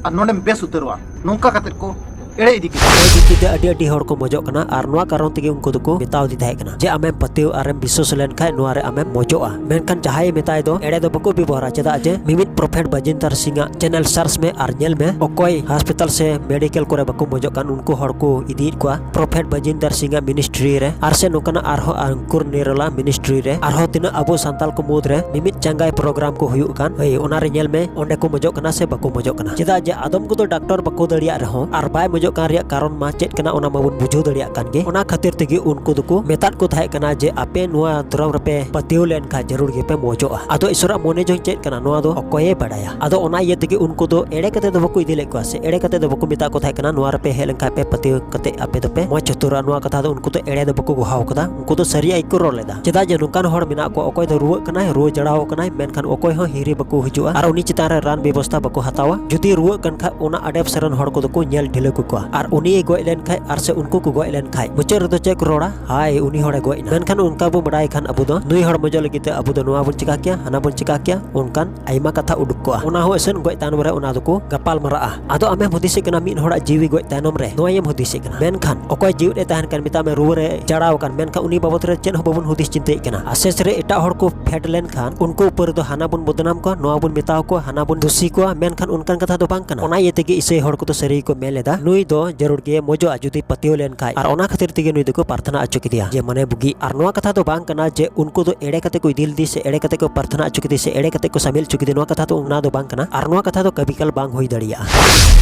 ᱟᱨ ᱱᱚᱰᱮᱢ ᱵᱮᱥ ᱩᱛᱟᱹᱨᱚᱜᱼᱟ, ᱱᱚᱝᱠᱟ ᱠᱟᱛᱮᱫ ᱠᱚ ᱮᱲᱮ ᱤᱫᱤ ᱠᱮᱫᱮᱭᱟ᱾ ᱮᱲᱮ ᱤᱫᱤ ᱠᱮᱫᱮ ᱟᱹᱰᱤ ᱟᱹᱰᱤ ᱦᱚᱲ ᱠᱚ ᱢᱚᱡᱚᱜ ᱠᱟᱱᱟ ᱟᱨ ᱱᱚᱣᱟ ᱠᱟᱨᱚᱱ ᱛᱮᱜᱮ ᱩᱱᱠᱩ ᱫᱚᱠᱚ ᱢᱮᱛᱟᱣ ᱫᱤ ᱛᱟᱦᱮᱸ ᱠᱟᱱᱟ ᱡᱮ ᱟᱢᱮᱢ ᱯᱟᱹᱛᱭᱟᱹᱣ ᱟᱨᱮᱢ ᱵᱤᱥᱣᱟᱥ ᱞᱮᱱᱠᱷᱟᱱ ᱱᱚᱣᱟ ᱨᱮ ᱟᱢᱮᱢ ᱢᱚᱡᱚᱜᱼᱟ᱾ ᱢᱮᱱᱠᱷᱟᱱ ᱡᱟᱦᱟᱸᱭᱮ ᱢᱮᱛᱟᱭ ᱫᱚ ᱮᱲᱮ ᱫᱚ ᱵᱟᱠᱚ ᱵᱮᱵᱚᱦᱟᱨᱟ, ᱪᱮᱫᱟᱜ ᱡᱮ ᱢᱤᱢᱤᱫ ᱯᱨᱚᱯᱷᱮᱴ ᱵᱟᱡᱤᱱᱫᱟᱨ ᱥᱤᱝ ᱟᱜ ᱪᱮᱱᱮᱞ ᱥᱟᱨᱪ ᱢᱮ ᱟᱨ ᱧᱮᱞ ᱢᱮ ᱚᱠᱚᱭ ᱦᱟᱥᱯᱟᱛᱟᱞ ᱥᱮ ᱢᱮᱰᱤᱠᱮᱞ ᱠᱚᱨᱮ ᱵᱟᱠᱚ ᱢᱚᱡᱚᱜ ᱠᱟᱱ ᱩᱱᱠᱩ ᱦᱚᱲ ᱠᱚ ᱤᱫᱤᱭᱮᱫ ᱠᱚᱣᱟ ᱯᱨᱚᱯᱷᱮᱴ ᱵᱟᱡᱤᱱᱫᱟᱨ ᱥᱤᱝ ᱟᱜ ᱢᱤᱱᱤᱥᱴᱨᱤ ᱨᱮ, ᱟᱨ ᱥᱮ ᱱᱚᱝᱠᱟᱱᱟᱜ ᱟᱨᱦᱚᱸ ᱟᱝᱠᱩᱨ ᱱᱤᱨᱚᱞᱟ ᱢᱤᱱᱤᱥᱴᱨᱤ ᱨᱮ, ᱟᱨᱦᱚᱸ ᱛᱤᱱᱟᱹᱜ ᱟᱵᱚ ᱥᱟᱱᱛᱟᱞ ᱠᱚ ᱢᱩᱫᱽ ᱨᱮ ᱢᱤᱢᱤᱫ ᱪᱟᱸᱜᱟᱭ ᱯᱨᱳᱜᱨᱟᱢ ᱠᱚ ᱦᱩᱭᱩᱜ ᱠᱟᱱ, ᱦᱳᱭ, ᱚᱱᱟ ᱨᱮ ᱧᱮᱞ ᱢᱮ ᱚᱸᱰᱮ ᱠᱚ ᱢᱚᱡᱚᱜ ᱠᱟᱱᱟ ᱥᱮ ᱵᱟᱠᱚ ᱢᱚᱡᱚᱜ ᱠᱟᱱᱟ᱾ ᱪᱮᱫᱟᱜ ᱡᱮ ᱟᱫᱚᱢ ᱠᱚᱫᱚ ᱰᱟᱠᱛᱚᱨ ᱵᱟᱠᱚ ᱫᱟᱲᱮᱭᱟᱜ ᱨᱮᱦᱚᱸ ᱟᱨ ᱵᱟᱭ ᱢᱚᱡᱚᱜ ᱠᱟᱱ ᱨᱮᱭᱟᱜ ᱠᱟᱨᱚᱱ ᱢᱟ ᱪᱮᱫ ᱠᱟᱱᱟ ᱚᱱᱟ ᱢᱟᱵᱚᱱ ᱵᱩᱡᱷᱟᱹᱣ ᱫᱟᱲᱮᱭᱟᱜ ᱠᱟᱱ ᱜᱮ᱾ ᱚᱱᱟ ᱠᱷᱟᱹᱛᱤᱨ ᱛᱮᱜᱮ ᱩᱱᱠᱩ ᱫᱚᱠᱚ ᱢᱮᱛᱟᱫ ᱠᱚ ᱛᱟᱦᱮᱸ ᱠᱟᱱᱟ ᱡᱮ ᱟᱯᱮ ᱱᱚᱣᱟ ᱫᱷᱚᱨᱚᱢ ᱨᱮᱯᱮ ᱯᱟᱹᱛᱭᱟᱹᱣ ᱞᱮᱱᱠᱷᱟᱱ ᱡᱟᱹᱨᱩᱲ ᱜᱮᱯᱮ ᱢᱚᱡᱚᱜᱼᱟ᱾ ᱟᱫᱚ ᱤᱥᱚᱨᱟᱜ ᱢᱚᱱᱮ ᱡᱚᱝ ᱪᱮᱫ ᱠᱟᱱᱟ ᱱᱚᱣᱟ ᱫᱚ ᱚᱠᱚᱭᱮ ᱵᱟᱰᱟᱭᱟ᱾ ᱟᱫᱚ ᱚᱱᱟ ᱤᱭᱟᱹ ᱛᱮᱜᱮ ᱩᱱᱠᱩ ᱫᱚ ᱮᱲᱮ ᱠᱟᱛᱮ ᱫᱚ ᱵᱟᱠᱚ ᱤᱫᱤ ᱞᱮᱫ ᱠᱚᱣᱟ ᱥᱮ ᱮᱲᱮ ᱠᱟᱛᱮ ᱫᱚ ᱵᱟᱠᱚ ᱢᱮᱛᱟᱫ ᱠᱚ ᱛᱟᱦᱮᱸ ᱠᱟᱱᱟ ᱱᱚᱣᱟ ᱨᱮᱯᱮ ᱦᱮᱡ ᱞᱮᱱᱠᱷᱟᱱ ᱯᱮ ᱯᱟᱹᱛᱭᱟᱹᱣ ᱠᱟᱛᱮ ᱟᱯᱮ ᱫᱚᱯᱮ ᱢᱚᱡᱽ ᱩᱛᱟᱹᱨᱚᱜᱼᱟ᱾ ᱱᱚᱣᱟ ᱠᱟᱛᱷᱟ ᱫᱚ ᱩᱱᱠᱩ ᱫᱚ ᱮᱲᱮ ᱫᱚ ᱵᱟᱠᱚ ᱜᱚᱦᱟᱣ ᱠᱟᱫᱟ, ᱩᱱᱠᱩ ᱫᱚ ᱥᱟᱹᱨᱤᱭᱟᱜ ᱜᱮᱠᱚ ᱨᱚᱲ ᱞᱮᱫᱟ᱾ ᱪᱮᱫᱟᱜ ᱡᱮ ᱱᱚᱝᱠᱟᱱ ᱦᱚᱲ ᱢᱮᱱᱟᱜ ᱠᱚᱣᱟ ᱚᱠᱚᱭ ᱫᱚ ᱨᱩᱣᱟᱹᱜ ᱠᱟᱱᱟᱭ, ᱨᱩᱣᱟᱹ ᱡᱟᱲᱟᱣ ᱠᱟᱱᱟᱭ, ᱢᱮᱱᱠᱷᱟᱱ ᱚᱠᱚᱭ ᱦᱚᱸ ᱦᱤᱨᱤ ᱵᱟᱠᱚ ᱦᱤᱡᱩᱜᱼᱟ ᱟᱨ ᱩᱱᱤ ᱪᱮᱛᱟᱱ ᱨᱮ ᱨᱟᱱ ᱵᱮᱵᱚᱥᱛᱷᱟ ᱵᱟᱠᱚ ᱦᱟᱛᱟᱣᱟ᱾ ᱡᱩᱫᱤ ᱨᱩᱣᱟᱹᱜ ᱠᱟᱱ ᱠᱷᱟᱡ ᱚᱱᱟ ᱟᱰᱮ ᱯᱟᱥᱮ ᱨᱮᱱ ᱦᱚᱲ ᱠᱚᱫᱚ ᱠᱚ ᱧᱮᱞ ᱰᱷᱤᱞᱟᱹ ᱠᱚᱠᱚ ᱟᱨ ᱩᱱᱤᱭᱮ ᱜᱚᱡ ᱞᱮᱱ ᱠᱷᱟᱡ ᱟᱨ ᱥᱮ ᱩᱱᱠᱩ ᱠᱚ ᱜᱚᱡ ᱞᱮᱱ ᱠᱷᱟᱡ, ᱢᱩᱪᱟᱹᱫ ᱨᱮᱫᱚ ᱪᱮᱫ ᱠᱚ ᱨᱚᱲᱟ? ᱦᱟᱭ, ᱩᱱᱤ ᱦᱚᱲᱮ ᱜᱚᱡ ᱮᱱᱟ᱾ ᱢᱮᱱᱠᱷᱟᱱ ᱚᱱᱠᱟ ᱵᱚ ᱵᱟᱲᱟᱭ ᱠᱷᱟᱱ ᱟᱵᱚ ᱫᱚ ᱱᱩᱭ ᱦᱚᱲ ᱢᱚᱡᱚᱜ ᱞᱟᱹᱜᱤᱫ ᱛᱮ ᱟᱵᱚ ᱫᱚ ᱱᱚᱣᱟ ᱵᱚᱱ ᱪᱤᱠᱟ ᱠᱮᱭᱟ, ᱦᱟᱱᱟ ᱵᱚᱱ ᱪᱤᱠᱟ ᱠᱮᱭᱟ, ᱚᱱᱠᱟᱱ ᱟᱭᱢᱟ ᱠᱟᱛᱷᱟ ᱩᱰᱩᱠ ᱠᱚᱜᱼᱟ᱾ ᱚᱱᱟ ᱦᱚᱸ ᱮᱥᱮᱱ ᱜᱚᱡ ᱛᱟᱭᱱᱚᱢ ᱨᱮ ᱚᱱᱟ ᱫᱚᱠᱚ ᱜᱟᱯᱟᱞ ᱢᱟᱨᱟᱜᱼᱟ᱾ ᱟᱫᱚ ᱟᱢᱮᱢ ᱦᱩᱫᱤᱥᱮᱫ ᱠᱟᱱᱟ ᱢᱤᱫ ᱦᱚᱲᱟᱜ ᱡᱤᱣᱤ ᱜᱚᱡ ᱛᱟᱭᱱᱚᱢ ᱨᱮ ᱱᱚᱣᱟ ᱮᱢ ᱦᱩᱫᱤᱥᱮᱫ ᱠᱟᱱᱟ, ᱢᱮᱱᱠᱷᱟᱱ ᱚᱠᱚᱭ ᱡᱤᱣᱮᱫ ᱮ ᱛᱟᱦᱮᱱ ᱠᱟᱱ, ᱢᱮᱛᱟᱜ ᱢᱮ ᱨᱩᱣᱟᱹ ᱨᱮ ᱡᱟᱲᱟᱣ ᱟᱠᱟᱱ, ᱢᱮᱱᱠᱷᱟᱱ ᱩᱱᱤ ᱵᱟᱵᱚᱫ ᱨᱮ ᱪᱮᱫ ᱦᱚᱸ ᱵᱟᱵᱚᱱ ᱦᱩᱫᱤᱥ ᱪᱤᱱᱛᱟᱹᱭᱮᱫ ᱠᱟᱱᱟ᱾ ᱟᱥᱮᱥ ᱨᱮ ᱮᱴᱟᱜ ᱦᱚᱲ ᱠᱚ ᱯᱷᱮᱰ ᱞᱮᱱᱠᱷᱟᱱ ᱩᱱᱠᱩ ᱩᱯᱚᱨ ᱫᱚ ᱦᱟᱱᱟ ᱵᱚᱱ ᱵᱚᱫᱱᱟᱢ ᱠᱚᱣᱟ, ᱱᱚᱣᱟ ᱵᱚᱱ ᱢᱮᱛᱟᱣ ᱠᱚᱣᱟ, ᱦᱟᱱᱟ ᱵᱚᱱ ᱫᱩᱥᱤ ᱠᱚᱣᱟ, ᱢᱮᱱᱠᱷᱟᱱ ᱚᱱᱠᱟᱱ ᱠᱟᱛᱷᱟ ᱫᱚ ᱵᱟᱝ ᱠᱟᱱᱟ᱾ ᱚᱱᱟ ᱤᱭᱟᱹ ᱛᱮᱜᱮ ᱤᱥᱟᱹᱭ ᱦᱚᱲ ᱠᱚᱫᱚ ᱥᱟᱹᱨᱤ ᱜᱮᱠᱚ ᱢᱮᱱ ᱞᱮᱫᱟ, ᱱᱩᱭ ᱫᱚ ᱡᱟᱹᱨᱩᱲ ᱜᱮ ᱢᱚᱡᱚᱜᱼᱟ ᱡᱩᱫᱤ ᱯᱟᱹᱛᱭᱟᱹᱣ ᱞᱮᱱ ᱠᱷᱟᱡ᱾ ᱟᱨ ᱚᱱᱟ ᱠᱷᱟᱹᱛᱤᱨ ᱛᱮᱜᱮ ᱱᱩᱭ ᱫᱚᱠᱚ ᱯᱨᱟᱨᱛᱷᱱᱟ ᱦᱚᱪᱚ ᱠᱮᱫᱮᱭᱟ ᱡᱮ ᱢᱟᱱᱮ ᱵᱩᱜᱤ᱾ ᱟᱨ ᱱᱚᱣᱟ ᱠᱟᱛᱷᱟ ᱫᱚ ᱵᱟᱝ ᱠᱟᱱᱟ ᱡᱮ ᱩᱱᱠᱩ ᱫᱚ ᱮᱲᱮ ᱠᱟᱛᱮ ᱠᱚ ᱤᱫᱤ ᱞᱮᱫᱮ ᱥᱮ ᱮᱲᱮ ᱠᱟᱛᱮ ᱠᱚ ᱯᱨᱟᱨᱛᱷᱱᱟ ᱦᱚᱪᱚ ᱠᱮᱫᱮ ᱥᱮ ᱮᱲᱮ ᱠᱟᱛᱮ ᱠᱚ ᱥᱟᱢᱤᱞ ᱦᱚᱪᱚ ᱠᱮᱫᱮ, ᱱᱚᱣᱟ ᱠᱟᱛᱷᱟ ᱫᱚ ᱚᱱᱟ ᱫᱚ ᱵᱟᱝ ᱠᱟᱱᱟ᱾ ᱟᱨ ᱱᱚᱣᱟ ᱠᱟᱛᱷᱟ ᱫᱚ ᱠᱟᱹᱵᱤᱠᱟᱞ ᱵᱟᱝ ᱦᱩᱭ ᱫᱟᱲᱮᱭᱟᱜᱼᱟ᱾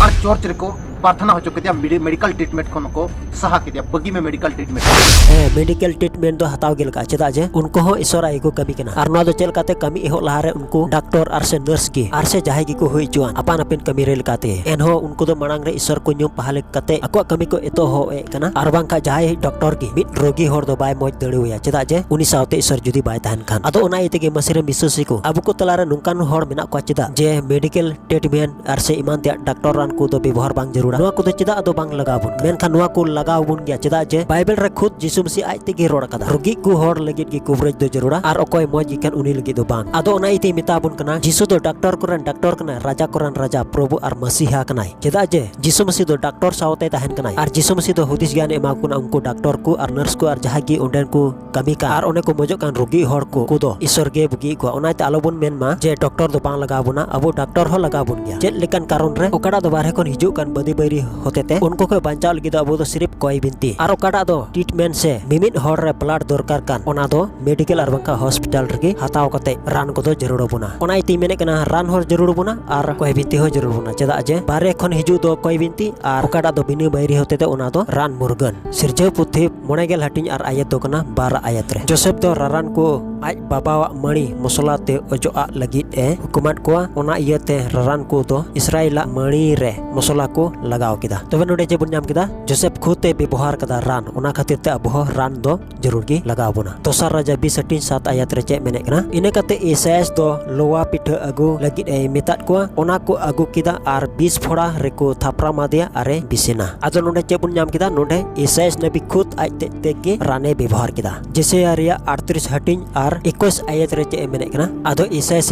ᱟᱨ ᱪᱚᱨᱪ ᱨᱮᱠᱚ ᱯᱨᱟᱨᱛᱷᱱᱟ ᱦᱚᱪᱚ ᱠᱮᱫᱮᱭᱟ, ᱢᱮᱰᱤ-, ᱢᱮᱰᱤᱠᱮᱞ ᱴᱨᱤᱴᱢᱮᱱᱴ ᱠᱷᱚᱱ ᱠᱚ ᱥᱟᱦᱟ ᱠᱮᱫᱮᱭᱟ, ᱵᱟᱹᱜᱤ ᱢᱮ ᱢᱮᱰᱤᱠᱮᱞ ᱴᱨᱤᱴᱢᱮᱱᱴ᱾ ᱦᱮᱸ, ᱢᱮᱰᱤᱠᱮᱞ ᱴᱨᱤᱴᱢᱮᱱᱴ ᱫᱚ ᱦᱟᱛᱟᱣ ᱜᱮ ᱞᱟᱜᱟᱜᱼᱟ, ᱪᱮᱫᱟᱜ ᱡᱮ ᱩᱱᱠᱩ ᱦᱚᱸ ᱤᱥᱚᱨᱟᱜ ᱜᱮᱠᱚ ᱠᱟᱹᱢᱤ ᱠᱟᱱᱟ᱾ ᱟᱨ ᱱᱚᱣᱟ ᱫᱚ ᱪᱮᱫ ᱞᱮᱠᱟᱛᱮ ᱠᱟᱹᱢᱤ ᱮᱦᱚᱵ ᱞᱟᱦᱟᱨᱮ ᱩᱱᱠᱩ ᱰᱟᱠᱛᱚᱨ ᱟᱨ ᱥᱮ ᱱᱟᱨᱥ ᱜᱮ ᱟᱨ ᱥᱮ ᱡᱟᱦᱟᱸᱭ ᱜᱮᱠᱚ ᱦᱩᱭ ᱦᱚᱪᱚᱣᱟᱱ ᱟᱯᱟᱱ ᱟᱹᱯᱤᱱ ᱠᱟᱹᱢᱤ ᱨᱮ ᱞᱮᱠᱟᱛᱮ, ᱮᱱᱦᱚᱸ ᱩᱱᱠᱩ ᱫᱚ ᱢᱟᱲᱟᱝ ᱨᱮ ᱤᱥᱚᱨ ᱠᱚ ᱧᱩᱢ ᱯᱟᱦᱟ ᱞᱮᱠᱟᱛᱮ ᱟᱠᱚᱣᱟᱜ ᱠᱟᱹᱢᱤ ᱠᱚ ᱮᱛᱚᱦᱚᱵ ᱮᱫ ᱠᱟᱱᱟ᱾ ᱟᱨ ᱵᱟᱝᱠᱷᱟᱱ ᱡᱟᱦᱟᱸᱭ ᱰᱟᱠᱛᱚᱨ ᱜᱮ ᱢᱤᱫ ᱨᱳᱜᱤ ᱦᱚᱲ ᱫᱚ ᱵᱟᱭ ᱢᱚᱡᱽ ᱫᱟᱲᱮᱣᱟᱭᱟ, ᱪᱮᱫᱟᱜ ᱡᱮ ᱩᱱᱤ ᱥᱟᱶᱛᱮ ᱤᱥᱚᱨ ᱡᱩᱫᱤ ᱵᱟᱭ ᱛᱟᱦᱮᱱ ᱠᱷᱟᱱ᱾ ᱟᱫᱚ ᱚᱱᱟ ᱤᱭᱟᱹ ᱛᱮᱜᱮ ᱢᱟᱹᱥᱤ ᱨᱮᱱ ᱵᱤᱥᱣᱟᱥᱤ ᱠᱚ, ᱟᱵᱚ ᱠᱚ ᱛᱟᱞᱟᱨᱮ ᱱᱚᱝᱠᱟᱱ ᱦᱚᱲ ᱢᱮᱱᱟᱜ ᱠᱚᱣᱟ ᱪᱮᱫᱟᱜ ᱡᱮ ᱢᱮᱰᱤᱠᱮᱞ ᱴᱨᱤᱴᱢᱮᱱᱴ ᱟᱨ ᱥᱮ ᱮᱢᱟᱱ ᱛᱮᱭᱟᱜ ᱰᱟᱠᱛᱚᱨ ᱨᱟᱱ ᱠᱚᱫᱚ ᱵᱮᱵᱚᱦᱟᱨ ᱵᱟᱝ ᱡᱟᱹᱨᱩᱲᱟ᱾ ᱱᱚᱣᱟ ᱠᱚᱫᱚ ᱪᱮᱫᱟᱜ ᱟᱫᱚ ᱵᱟᱝ ᱞᱟᱜᱟᱣ ᱵᱚᱱ? ᱢᱮᱱᱠᱷᱟᱱ ᱱᱚᱣᱟ ᱠᱚ ᱞᱟᱜᱟᱣ ᱵᱚᱱ ᱜᱮᱭᱟ᱾ ᱪᱮᱫᱟᱜ ᱡᱮ ᱵᱟᱭᱵᱮᱞ ᱨᱮ ᱠᱷᱩᱫ ᱡᱤᱥᱩ ᱢᱟᱹᱥᱤ ᱟᱡ ᱛᱮᱜᱮ ᱨᱚᱲ ᱟᱠᱟᱫᱟ, ᱨᱩᱜᱤ ᱠᱚ ᱦᱚᱲ ᱞᱟᱹᱜᱤᱫ ᱜᱮ ᱠᱩᱵᱨᱟᱹᱡ ᱫᱚ ᱡᱟᱹᱨᱩᱲᱟ, ᱟᱨ ᱚᱠᱚᱭ ᱢᱚᱡᱽ ᱜᱮ ᱠᱷᱟᱱ ᱩᱱᱤ ᱞᱟᱹᱜᱤᱫ ᱫᱚ ᱵᱟᱝ᱾ ᱟᱫᱚ ᱚᱱᱟ ᱤᱭᱟᱹᱛᱮᱭ ᱢᱮᱛᱟ ᱵᱚᱱ ᱠᱟᱱᱟ, ᱡᱤᱥᱩ ᱫᱚ ᱰᱟᱠᱛᱚᱨ ᱠᱚᱨᱮᱱ ᱰᱟᱠᱛᱚᱨ ᱠᱟᱱᱟᱭ, ᱨᱟᱡᱟ ᱠᱚᱨᱮᱱ ᱨᱟᱡᱟ, ᱯᱨᱚᱵᱷᱩ ᱟᱨ ᱢᱟᱹᱥᱤᱦᱟ ᱠᱟᱱᱟᱭ᱾ ᱪᱮᱫᱟᱜ ᱡᱮ ᱡᱤᱥᱩ ᱢᱟᱹᱥᱤ ᱫᱚ ᱰᱟᱠᱛᱚᱨ ᱥᱟᱶᱛᱮ ᱛᱟᱦᱮᱱ ᱠᱟᱱᱟᱭ, ᱟᱨ ᱡᱤᱥᱩ ᱢᱟᱹᱥᱤ ᱫᱚ ᱦᱩᱫᱤᱥ ᱜᱮᱭᱟᱱ ᱮᱢᱟ ᱠᱚ ᱠᱟᱱᱟ ᱩᱱᱠᱩ ᱰᱟᱠᱛᱚᱨ ᱠᱚ ᱟᱨ ᱱᱟᱨᱥ ᱠᱚ ᱟᱨ ᱡᱟᱦᱟᱸᱭ ᱜᱮ ᱚᱸᱰᱮᱱ ᱠᱚ ᱠᱟᱹᱢᱤ ᱠᱟᱱ ᱟᱨ ᱚᱱᱮ ᱠᱚ ᱢᱚᱡᱚᱜ ᱠᱟᱱ ᱨᱩᱜᱤ ᱦᱚᱲ ᱠᱚ, ᱩᱱᱠᱩ ᱫᱚ ᱤᱥᱚᱨ ᱜᱮ ᱵᱩᱜᱤᱭᱮᱫ ᱠᱚᱣᱟ᱾ ᱚᱱᱟᱛᱮ ᱟᱞᱚᱵᱚᱱ ᱢᱮᱱ ᱢᱟ ᱡᱮ ᱰᱚᱠᱴᱚᱨ ᱫᱚ ᱵᱟᱝ ᱞᱟᱜᱟᱣ ᱵᱚᱱᱟ, ᱟᱵᱚ ᱰᱟᱠᱴᱚᱨ ᱦᱚᱸ ᱞᱟᱜᱟᱣ ᱵᱚᱱ ᱜᱮᱭᱟ᱾ ᱪᱮᱫ ᱞᱮᱠᱟᱱ ᱠᱟᱨᱚᱱ ᱨᱮ? ᱚᱠᱟᱴᱟᱜ ᱫᱚ ᱵᱟᱨᱦᱮ ᱠᱷᱚᱱ ᱦᱤᱡᱩᱜ ᱠᱟᱱ ᱵᱟᱹᱫᱤ ᱵᱟᱹᱭᱨᱤ ᱦᱚᱛᱮᱛᱮ, ᱩᱱᱠᱩ ᱠᱷᱚᱱ ᱵᱟᱧᱪᱟᱣ ᱞᱟᱹᱜᱤᱫ ᱫᱚ ᱟᱵᱚ ᱫᱚ ᱥᱤᱨᱤᱯ ᱠᱚᱭ ᱵᱤᱱᱛᱤ᱾ ᱟᱨ ᱚᱠᱟᱴᱟᱜ ᱫᱚ ᱴᱨᱤᱴᱢᱮᱱᱴ ᱥᱮ ᱢᱤᱢᱤᱫ ᱦᱚᱲ ᱨᱮ ᱵᱞᱟᱰ ᱫᱚᱨᱠᱟᱨ ᱠᱟᱱ, ᱚᱱᱟ ᱫᱚ ᱢᱮᱰᱤᱠᱮᱞ ᱟᱨ ᱵᱟᱝᱠᱷᱟᱱ ᱦᱚᱥᱯᱤᱴᱟᱞ ᱨᱮᱜᱮ ᱦᱟᱛᱟᱣ ᱠᱟᱛᱮ ᱨᱟᱱ ᱠᱚᱫᱚ ᱡᱟᱹᱨᱩᱲ ᱟᱵᱚᱱᱟ᱾ ᱚᱱᱟ ᱤᱭᱟᱹᱛᱮᱧ ᱢᱮᱱᱮᱫ ᱠᱟᱱᱟ, ᱨᱟᱱ ᱦᱚᱸ ᱡᱟᱹᱨᱩᱲ ᱟᱵᱚᱱᱟ ᱟᱨ ᱠᱚᱭ ᱵᱤᱱᱛᱤ ᱦᱚᱸ ᱡᱟᱹᱨᱩᱲ ᱟᱵᱚᱱᱟ᱾ ᱪᱮᱫᱟᱜ ᱡᱮ ᱵᱟᱨᱦᱮ ᱠᱷᱚᱱ ᱦᱤᱡᱩᱜ ᱫᱚ ᱠᱚᱭ ᱵᱤᱱᱛᱤ, ᱟᱨ ᱚᱠᱟᱴᱟᱜ ᱫᱚ ᱵᱤᱱᱟᱹ ᱵᱟᱹᱭᱨᱤ ᱦᱚᱛᱮᱛᱮ, ᱚᱱᱟ ᱫᱚ ᱨᱟᱱ ᱢᱩᱨᱜᱟᱹᱱ᱾ ᱥᱤᱨᱡᱟᱹᱣ ᱯᱩᱛᱷᱤ ᱢᱚᱬᱮ ᱜᱮᱞ ᱦᱟᱹᱴᱤᱧ ᱟᱨ ᱟᱭᱟᱛ ᱫᱚ ᱠᱟᱱᱟ ᱵᱟᱨ ᱟᱭᱟᱛ ᱨᱮ᱾ ᱡᱳᱥᱮᱯ ᱫᱚ ᱨᱟᱨᱟᱱ ᱠᱚ ᱟᱡ ᱵᱟᱵᱟᱣᱟᱜ ᱢᱟᱹᱲᱤ ᱢᱚᱥᱞᱟ ᱛᱮ ᱚᱡᱚᱜ ᱟᱜ ᱞᱟᱹᱜᱤᱫ ᱮ ᱦᱩᱠᱩᱢᱟᱫ ᱠᱚᱣᱟ᱾ ᱚᱱᱟ ᱤᱭᱟᱹᱛᱮ ᱨᱟᱨᱟᱱ ᱠᱚ ᱫᱚ ᱤᱥᱨᱟᱭᱮᱞᱟᱜ ᱢᱟᱹᱲᱤ ᱨᱮ ᱢᱚᱥᱞᱟ ᱠᱚ ᱞᱟᱜᱟᱣ ᱠᱮᱫᱟ᱾ ᱛᱚᱵᱮ ᱱᱚᱰᱮ ᱪᱮᱫ ᱵᱚᱱ ᱧᱟᱢ ᱠᱮᱫᱟ? ᱡᱳᱥᱮᱯ ᱠᱷᱩᱫ ᱮ ᱵᱮᱵᱚᱦᱟᱨ ᱠᱟᱫᱟ ᱨᱟᱱ, ᱚᱱᱟ ᱠᱷᱟᱹᱛᱤᱨ ᱛᱮ ᱟᱵᱚ ᱦᱚᱸ ᱨᱟᱱ ᱫᱚ ᱡᱟᱹᱨᱩᱲ ᱜᱮ ᱞᱟᱜᱟᱣ ᱵᱚᱱᱟ᱾ ᱫᱚᱥᱟᱨ ᱨᱟᱡᱟ ᱵᱤᱥ ᱦᱟᱹᱴᱤᱧ ᱥᱟᱛ ᱟᱭᱟᱛ ᱨᱮ ᱪᱮᱫ ᱢᱮᱱᱮᱫ ᱠᱟᱱᱟ? ᱤᱱᱟᱹ ᱠᱟᱛᱮ ᱤᱥᱟᱭᱟᱥ ᱫᱚ ᱞᱚᱣᱟ ᱯᱤᱴᱷᱟᱹ ᱟᱹᱜᱩ ᱞᱟᱹᱜᱤᱫ ᱮ ᱢᱮᱛᱟᱫ ᱠᱚᱣᱟ᱾ ᱚᱱᱟ ᱠᱚ ᱟᱹᱜᱩ ᱠᱮᱫᱟ ᱟᱨ ᱵᱤᱥ ᱯᱷᱚᱲᱟ ᱨᱮᱠᱚ ᱛᱷᱟᱯᱨᱟᱢ ᱟᱫᱮᱭᱟ ᱟᱨᱮ ᱵᱤᱥᱮᱱᱟ᱾ ᱟᱫᱚ ᱱᱚᱰᱮ ᱪᱮᱫ ᱵᱚᱱ ᱧᱟᱢ ᱠᱮᱫᱟ? ᱱᱚᱰᱮ ᱤᱥᱟᱭᱟᱥ ᱱᱟᱵᱤ ᱠᱷᱩᱫ ᱟᱡ ᱛᱮᱫ ᱛᱮᱜᱮ ᱨᱟᱱᱮ ᱵᱮᱵᱚᱦᱟᱨ ᱠᱮᱫᱟ᱾ ᱡᱮᱥᱟᱭᱟ ᱨᱮᱭᱟᱜ ᱟᱴᱛᱨᱤᱥ ᱦᱟᱹᱴᱤᱧ ᱟᱨ ᱮᱠᱩᱥ ᱟᱭᱟᱛ ᱨᱮ ᱪᱮᱫ ᱮ ᱢᱮᱱᱮᱫ ᱠᱟᱱᱟ? ᱟᱫᱚ ᱤᱥᱟᱭᱟᱥ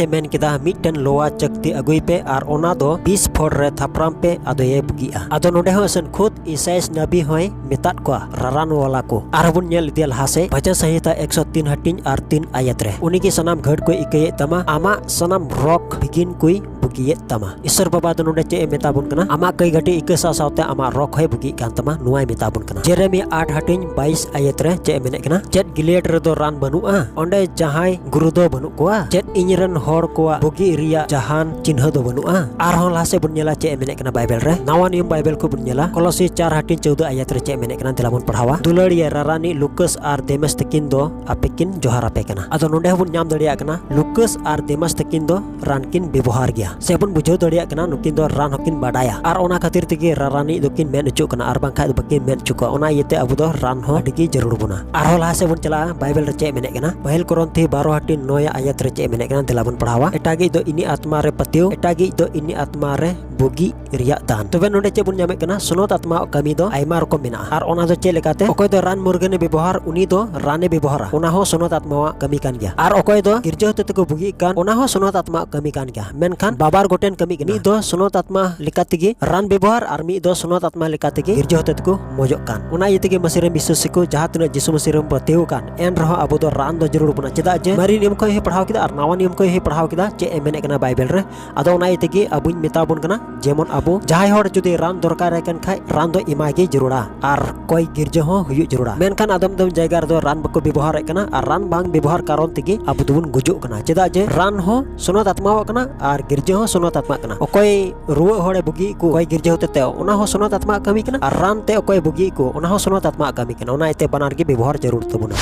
ᱮ ᱢᱮᱱ ᱠᱮᱫᱟ, ᱢᱤᱫᱴᱮᱱ ᱞᱚᱣᱟ ᱪᱟᱹᱠᱛᱤ ᱟᱹᱜᱩᱭ ᱯᱮ ᱟᱨ ᱚᱱᱟ ᱫᱚ ᱵᱤᱥ ᱯᱷᱚᱲ ᱨᱮ ᱛᱷᱟᱯᱨᱟᱢ ᱯᱮ, ᱟᱫᱚᱭᱮ ᱵᱩᱜᱤᱜᱼᱟ᱾ ᱟᱫᱚ ᱱᱚᱰᱮ ᱦᱚᱸ ᱟᱥᱮᱱ ᱠᱷᱩᱫ ᱤᱥᱟᱭᱟᱥ ᱱᱟᱵᱤ ᱦᱚᱸᱭ ᱢᱮᱛᱟᱫ ᱠᱚᱣᱟ ᱨᱟᱨᱟᱱ ᱣᱟᱞᱟ ᱠᱚ᱾ ᱟᱨᱦᱚᱸ ᱵᱚᱱ ᱧᱮᱞ ᱤᱫᱤᱭᱟ ᱞᱟᱦᱟ ᱥᱮᱫ, ᱵᱷᱟᱡᱚᱱ ᱥᱚᱝᱦᱤᱛᱟ ᱮᱠᱥᱚ ᱛᱤᱱ ᱦᱟᱹᱴᱤᱧ ᱟᱨ ᱛᱤᱱ ᱟᱭᱟᱛ ᱨᱮ, ᱩᱱᱤ ᱜᱮ ᱥᱟᱱᱟᱢ ᱜᱷᱟᱹᱴ ᱠᱚᱭ ᱤᱠᱟᱹᱭᱮᱫ ᱛᱟᱢᱟ, ᱟᱢᱟᱜ ᱥᱟᱱᱟᱢ ᱨᱚᱜᱽ ᱵᱤᱜᱤᱱ ᱠᱚᱭ ᱵᱩᱜᱤᱭᱮᱫ ᱛᱟᱢᱟ᱾ ᱤᱥᱚᱨ ᱵᱟᱵᱟ ᱫᱚ ᱱᱚᱰᱮ ᱪᱮᱫ ᱮ ᱢᱮᱛᱟ ᱵᱚᱱ ᱠᱟᱱᱟ? ᱟᱢᱟᱜ ᱠᱟᱹᱭ ᱜᱟᱹᱴᱤ ᱤᱠᱟᱹ ᱥᱟᱶ ᱥᱟᱶᱛᱮ ᱟᱢᱟᱜ ᱨᱚᱜᱽ ᱦᱚᱸᱭ ᱵᱩᱜᱤᱭᱮᱫ ᱠᱟᱱ ᱛᱟᱢᱟ, ᱱᱚᱣᱟᱭ ᱢᱮᱛᱟ ᱵᱚᱱ ᱠᱟᱱᱟ᱾ ᱡᱮᱨᱮᱢᱤᱭᱟ ᱟᱴ ᱦᱟᱹᱴᱤᱧ ᱵᱟᱭᱤᱥ ᱟᱭᱟᱛ ᱨᱮ ᱪᱮᱫ ᱮ ᱢᱮᱱᱮᱫ ᱠᱟᱱᱟ? ᱪᱮᱫ ᱜᱤᱞᱤᱭᱟᱰ ᱨᱮᱫᱚ ᱨᱟᱱ ᱵᱟᱹᱱᱩᱜᱼᱟ? ᱚᱸᱰᱮ ᱡᱟᱦᱟᱸᱭ ᱜᱩᱨᱩ ᱫᱚ ᱵᱟᱹᱱᱩᱜ ᱠᱚᱣᱟ? ᱪᱮᱫ ᱤᱧ ᱨᱮᱱ ᱦᱚᱲ ᱠᱚᱣᱟᱜ ᱵᱩᱜᱤ ᱨᱮᱭᱟᱜ ᱡᱟᱦᱟᱱ ᱪᱤᱱᱦᱟᱹ ᱫᱚ ᱵᱟᱹᱱᱩᱜᱼᱟ? ᱟᱨᱦᱚᱸ ᱞᱟᱦᱟ ᱥᱮᱫ ᱵᱚᱱ ᱧᱮᱞᱟ ᱪᱮᱫ ᱮ ᱢᱮᱱᱮᱫ ᱠᱟᱱᱟ ᱵᱟᱭᱵᱮᱞ ᱨᱮ᱾ ᱱᱟᱣᱟ ᱱᱤᱭᱚᱢ ᱵᱟᱭᱵᱮᱞ ᱠᱷᱚᱱ ᱵᱚᱱ ᱧᱮᱞᱟ, ᱠᱚᱞᱚᱥᱤ ᱪᱟᱨ ᱦᱟᱹᱴᱤᱧ ᱪᱳᱣᱫᱚ ᱟᱭᱟᱛ ᱨᱮ ᱪᱮᱫ ᱮ ᱢᱮᱱᱮᱫ ᱠᱟᱱᱟ? ᱫᱮᱞᱟ ᱵᱚᱱ ᱯᱟᱲᱦᱟᱣᱟ᱾ ᱫᱩᱞᱟᱹᱲᱤᱭᱟᱹ ᱨᱟᱨᱟᱱᱤᱡ ᱞᱩᱠᱟᱥ ᱟᱨ ᱫᱮᱢᱮᱥ ᱛᱟᱹᱠᱤᱱ ᱫᱚ ᱟᱯᱮ ᱠᱤᱱ ᱡᱚᱦᱟᱨ ᱟᱯᱮ ᱠᱟᱱᱟ᱾ ᱟᱫᱚ ᱱᱚᱰᱮ ᱦᱚᱸᱵᱚᱱ ᱧᱟᱢ ᱫᱟᱲᱮᱭᱟᱜ ᱠᱟᱱᱟ, ᱞᱩᱠᱟᱥ ᱟᱨ ᱫᱮᱢᱟᱥ ᱛᱟᱹᱠᱤᱱ ᱫᱚ ᱨᱟᱱ ᱠᱤᱱ ᱵᱮᱵᱚᱦᱟᱨ ᱜᱮᱭᱟ᱾ ᱥᱮ ᱵᱚᱱ ᱵᱩᱡᱷᱟᱹᱣ ᱫᱟᱲᱮᱭᱟᱜ ᱠᱟᱱᱟ, ᱱᱩᱠᱤᱱ ᱫᱚ ᱨᱟᱱ ᱦᱚᱸᱠᱤᱱ ᱵᱟᱰᱟᱭᱟ᱾ ᱟᱨ ᱚᱱᱟ ᱠᱷᱟᱹᱛᱤᱨ ᱛᱮᱜᱮ ᱨᱟᱨᱟᱱᱤᱡ ᱫᱚᱠᱤᱱ ᱢᱮᱱ ᱦᱚᱪᱚᱜ ᱠᱟᱱᱟ, ᱟᱨ ᱵᱟᱝᱠᱷᱟᱡ ᱫᱚ ᱵᱟᱹᱠᱤᱱ ᱢᱮᱱ ᱦᱚᱪᱚ ᱠᱚᱣᱟ᱾ ᱚᱱᱟ ᱤᱭᱟᱹᱛᱮ ᱟᱵᱚ ᱫᱚ ᱨᱟᱱ ᱦᱚᱸ ᱟᱹᱰᱤ ᱜᱮ ᱡᱟᱹᱨᱩᱲ ᱵᱚᱱᱟ᱾ ᱟᱨᱦᱚᱸ ᱞᱟᱦᱟ ᱥᱮᱫ ᱵᱚᱱ ᱪᱟᱞᱟᱜᱼᱟ, ᱵᱟᱭᱵᱮᱞ ᱨᱮ ᱪᱮᱫ ᱢᱮᱱᱮᱫ ᱠᱟᱱᱟ? ᱯᱟᱹᱦᱤᱞ ᱠᱚᱨᱚᱱᱛᱷᱤ ᱵᱟᱨᱚ ᱦᱟᱹᱴᱤᱧ ᱱᱚᱭ ᱟᱭᱟᱛ ᱨᱮ ᱪᱮᱫ ᱢᱮᱱᱮᱫ ᱠᱟᱱᱟ? ᱫᱮᱞᱟ ᱵᱚᱱ ᱯᱟᱲᱦᱟᱣᱟ᱾ ᱮᱴᱟᱜᱤᱡ ᱫᱚ ᱤᱧᱤᱡ ᱟᱛᱢᱟ ᱨᱮ ᱯᱟᱹᱛᱭᱟᱹᱣ, ᱮᱴᱟᱜᱤᱡ ᱫᱚ ᱤᱧᱤᱡ ᱟᱛᱢᱟ ᱨᱮ ᱵᱩᱜᱤ ᱨᱮᱭᱟᱜ ᱫᱟᱱ᱾ ᱛᱚᱵᱮ ᱱᱚᱰᱮ ᱪᱮᱫ ᱵᱚᱱ ᱧᱟᱢᱮᱫ ᱠᱟᱱᱟ? ᱥᱚᱱᱚᱛ ᱟᱛᱢᱟᱣᱟᱜ ᱠᱟᱹᱢᱤ ᱫᱚ ᱟᱭᱢᱟ ᱨᱚᱠᱚᱢ ᱢᱮᱱᱟᱜᱼᱟ᱾ ᱟᱨ ᱚᱱᱟ ᱫᱚ ᱪᱮᱫ ᱞᱮᱠᱟᱛᱮ? ᱚᱠᱚᱭ ᱫᱚ ᱨᱟᱱ ᱢᱩᱨᱜᱟᱹᱱᱮ ᱵᱮᱵᱚᱦᱟᱨ, ᱩᱱᱤ ᱫᱚ ᱨᱟᱱᱮ ᱵᱮᱵᱚᱦᱟᱨᱟ, ᱚᱱᱟ ᱦᱚᱸ ᱥᱚᱱᱚᱛ ᱟᱛᱢᱟᱣᱟᱜ ᱠᱟᱹᱢᱤ ᱠᱟᱱ ᱜᱮᱭᱟ᱾ ᱟᱨ ᱚᱠᱚᱭ ᱫᱚ ᱜᱤᱨᱡᱟᱹ ᱦᱚᱛᱮ ᱛᱮᱠᱚ ᱵᱩᱜᱤᱜ ᱠᱟᱱ, ᱚᱱᱟ ᱦᱚᱸ ᱥᱚᱱᱚᱛ ᱟᱛᱢᱟᱣᱟᱜ ᱠᱟᱹᱢᱤ ᱠᱟᱱ ᱜᱮᱭᱟ᱾ ᱢᱮᱱᱠᱷᱟᱱ ᱵᱟᱵᱟᱨ ᱜᱚᱴᱮᱱ ᱠᱟᱹᱢᱤ ᱠᱟᱱᱟ᱾ ᱢᱤᱫ ᱫᱚ ᱥᱚᱱᱚᱛ ᱟᱛᱢᱟ ᱞᱮᱠᱟ ᱛᱮᱜᱮ ᱨᱟᱱ ᱵᱮᱵᱚᱦᱟᱨ ᱟᱨ ᱢᱤᱫ ᱫᱚ ᱥᱚᱱᱚᱛ ᱟᱛᱢᱟ ᱞᱮᱠᱟ ᱛᱮᱜᱮ ᱜᱤᱨᱡᱟᱹ ᱦᱚᱛᱮ ᱛᱮᱠᱚ ᱢᱚᱡᱚᱜ ᱠᱟᱱ᱾ ᱚᱱᱟ ᱤᱭᱟᱹ ᱛᱮᱜᱮ ᱢᱟᱹᱥᱤ ᱨᱮᱱ ᱵᱤᱥᱣᱟᱥᱤ ᱠᱚ ᱡᱟᱦᱟᱸ ᱛᱤᱱᱟᱹᱜ ᱡᱤᱥᱩ ᱢᱟᱹᱥᱤ ᱨᱮᱱ ᱯᱟᱹᱛᱭᱟᱹᱣ ᱠᱟᱱ, ᱮᱱ ᱨᱮᱦᱚᱸ ᱟᱵᱚ ᱫᱚ ᱨᱟᱱ ᱫᱚ ᱡᱟᱹᱨᱩᱲ ᱵᱚᱱᱟ᱾ ᱪᱮᱫᱟᱜ ᱡᱮ ᱢᱟᱨᱮ ᱱᱤᱭᱚᱢ ᱠᱷᱚᱱ ᱦᱚᱸ ᱯᱟᱲᱦᱟᱣ ᱠᱮᱫᱟ ᱟᱨ ᱱᱟᱣᱟ ᱱᱤᱭᱚᱢ ᱠᱷᱚᱱ ᱦᱚᱸ ᱯᱟᱲᱦᱟᱣ ᱠᱮᱫᱟ ᱪᱮᱫ ᱮ ᱢᱮᱱᱮᱫ ᱠᱟᱱᱟ ᱵᱟᱭᱵᱮᱞ ᱨᱮ᱾ ᱟᱫᱚ ᱚᱱᱟ ᱤᱭᱟᱹ ᱛᱮᱜᱮ ᱟᱵᱚᱧ ᱢᱮᱛᱟ ᱵᱚᱱ ᱠᱟᱱᱟ, ᱡᱮᱢᱚᱱ ᱟᱵᱚ ᱡᱟᱦᱟᱸᱭ ᱦᱚᱲ ᱡᱩᱫᱤ ᱨᱟᱱ ᱫᱚᱨᱠᱟᱨᱟᱭ ᱠᱟᱱ ᱠᱷᱟᱡ ᱨᱟᱱ ᱫᱚ ᱮᱢᱟᱭ ᱜᱮ ᱡᱟᱹᱨᱩᱲᱟ᱾ ᱟᱨ ᱠᱚᱭ ᱜᱤᱨᱡᱟᱹ ᱦᱚᱸ ᱦᱩᱭᱩᱜ ᱡᱟᱹᱨᱩᱲᱟ᱾ ᱢᱮᱱᱠᱷᱟᱱ ᱟᱫᱚᱢ ᱟᱫᱚᱢ ᱡᱟᱭᱜᱟ ᱨᱮᱫᱚ ᱨᱟᱱ ᱵᱟᱠᱚ ᱵᱮᱵᱚᱦᱟᱨᱮᱫ ᱠᱟᱱᱟ ᱟᱨ ᱨᱟᱱ ᱵᱟᱝ ᱵᱮᱵᱚᱦᱟᱨ ᱠᱟᱨᱚᱱ ᱛᱮᱜᱮ ᱟᱵᱚ ᱫᱚᱵᱚᱱ ᱜᱩᱡᱩᱜ ᱠᱟᱱᱟ᱾ ᱪᱮᱫᱟᱜ ᱡᱮ ᱨᱟᱱ ᱦᱚᱸ ᱥᱚᱱᱚᱛ ᱟᱛᱢᱟᱣᱟᱜ ᱠᱟᱱᱟ ᱟᱨ ᱜᱤᱨᱡᱟᱹ ᱦᱚᱸ ᱥᱚᱱᱚᱛ ᱟᱛᱢᱟᱜ ᱠᱟᱱᱟ᱾ ᱚᱠᱚᱭ ᱨᱩᱣᱟᱹᱜ ᱦᱚᱲᱮ ᱵᱩᱜᱤ ᱠᱚ, ᱚᱠᱚᱭ ᱜᱤᱨᱡᱟᱹ ᱦᱚᱛᱮ ᱛᱮ, ᱚᱱᱟ ᱦᱚᱸ ᱥᱚᱱᱚᱛ ᱟᱛᱢᱟᱜ ᱠᱟᱹᱢᱤ ᱠᱟᱱᱟ ᱟᱨ ᱨᱟᱱ ᱛᱮ ᱚᱠᱚᱭ ᱵᱩᱜᱤ ᱠᱚ, ᱚᱱᱟ ᱦᱚᱸ ᱥᱚᱱᱚᱛ ᱟᱛᱢᱟᱜ ᱠᱟᱹᱢᱤ ᱠᱟᱱᱟ᱾ ᱚᱱᱟ ᱤᱭᱟᱹᱛᱮ ᱵᱟᱱᱟᱨ ᱜᱮ ᱵᱮᱵᱚᱦᱟᱨ ᱡᱟᱹᱨᱩᱲ ᱛᱟᱵᱚᱱᱟ᱾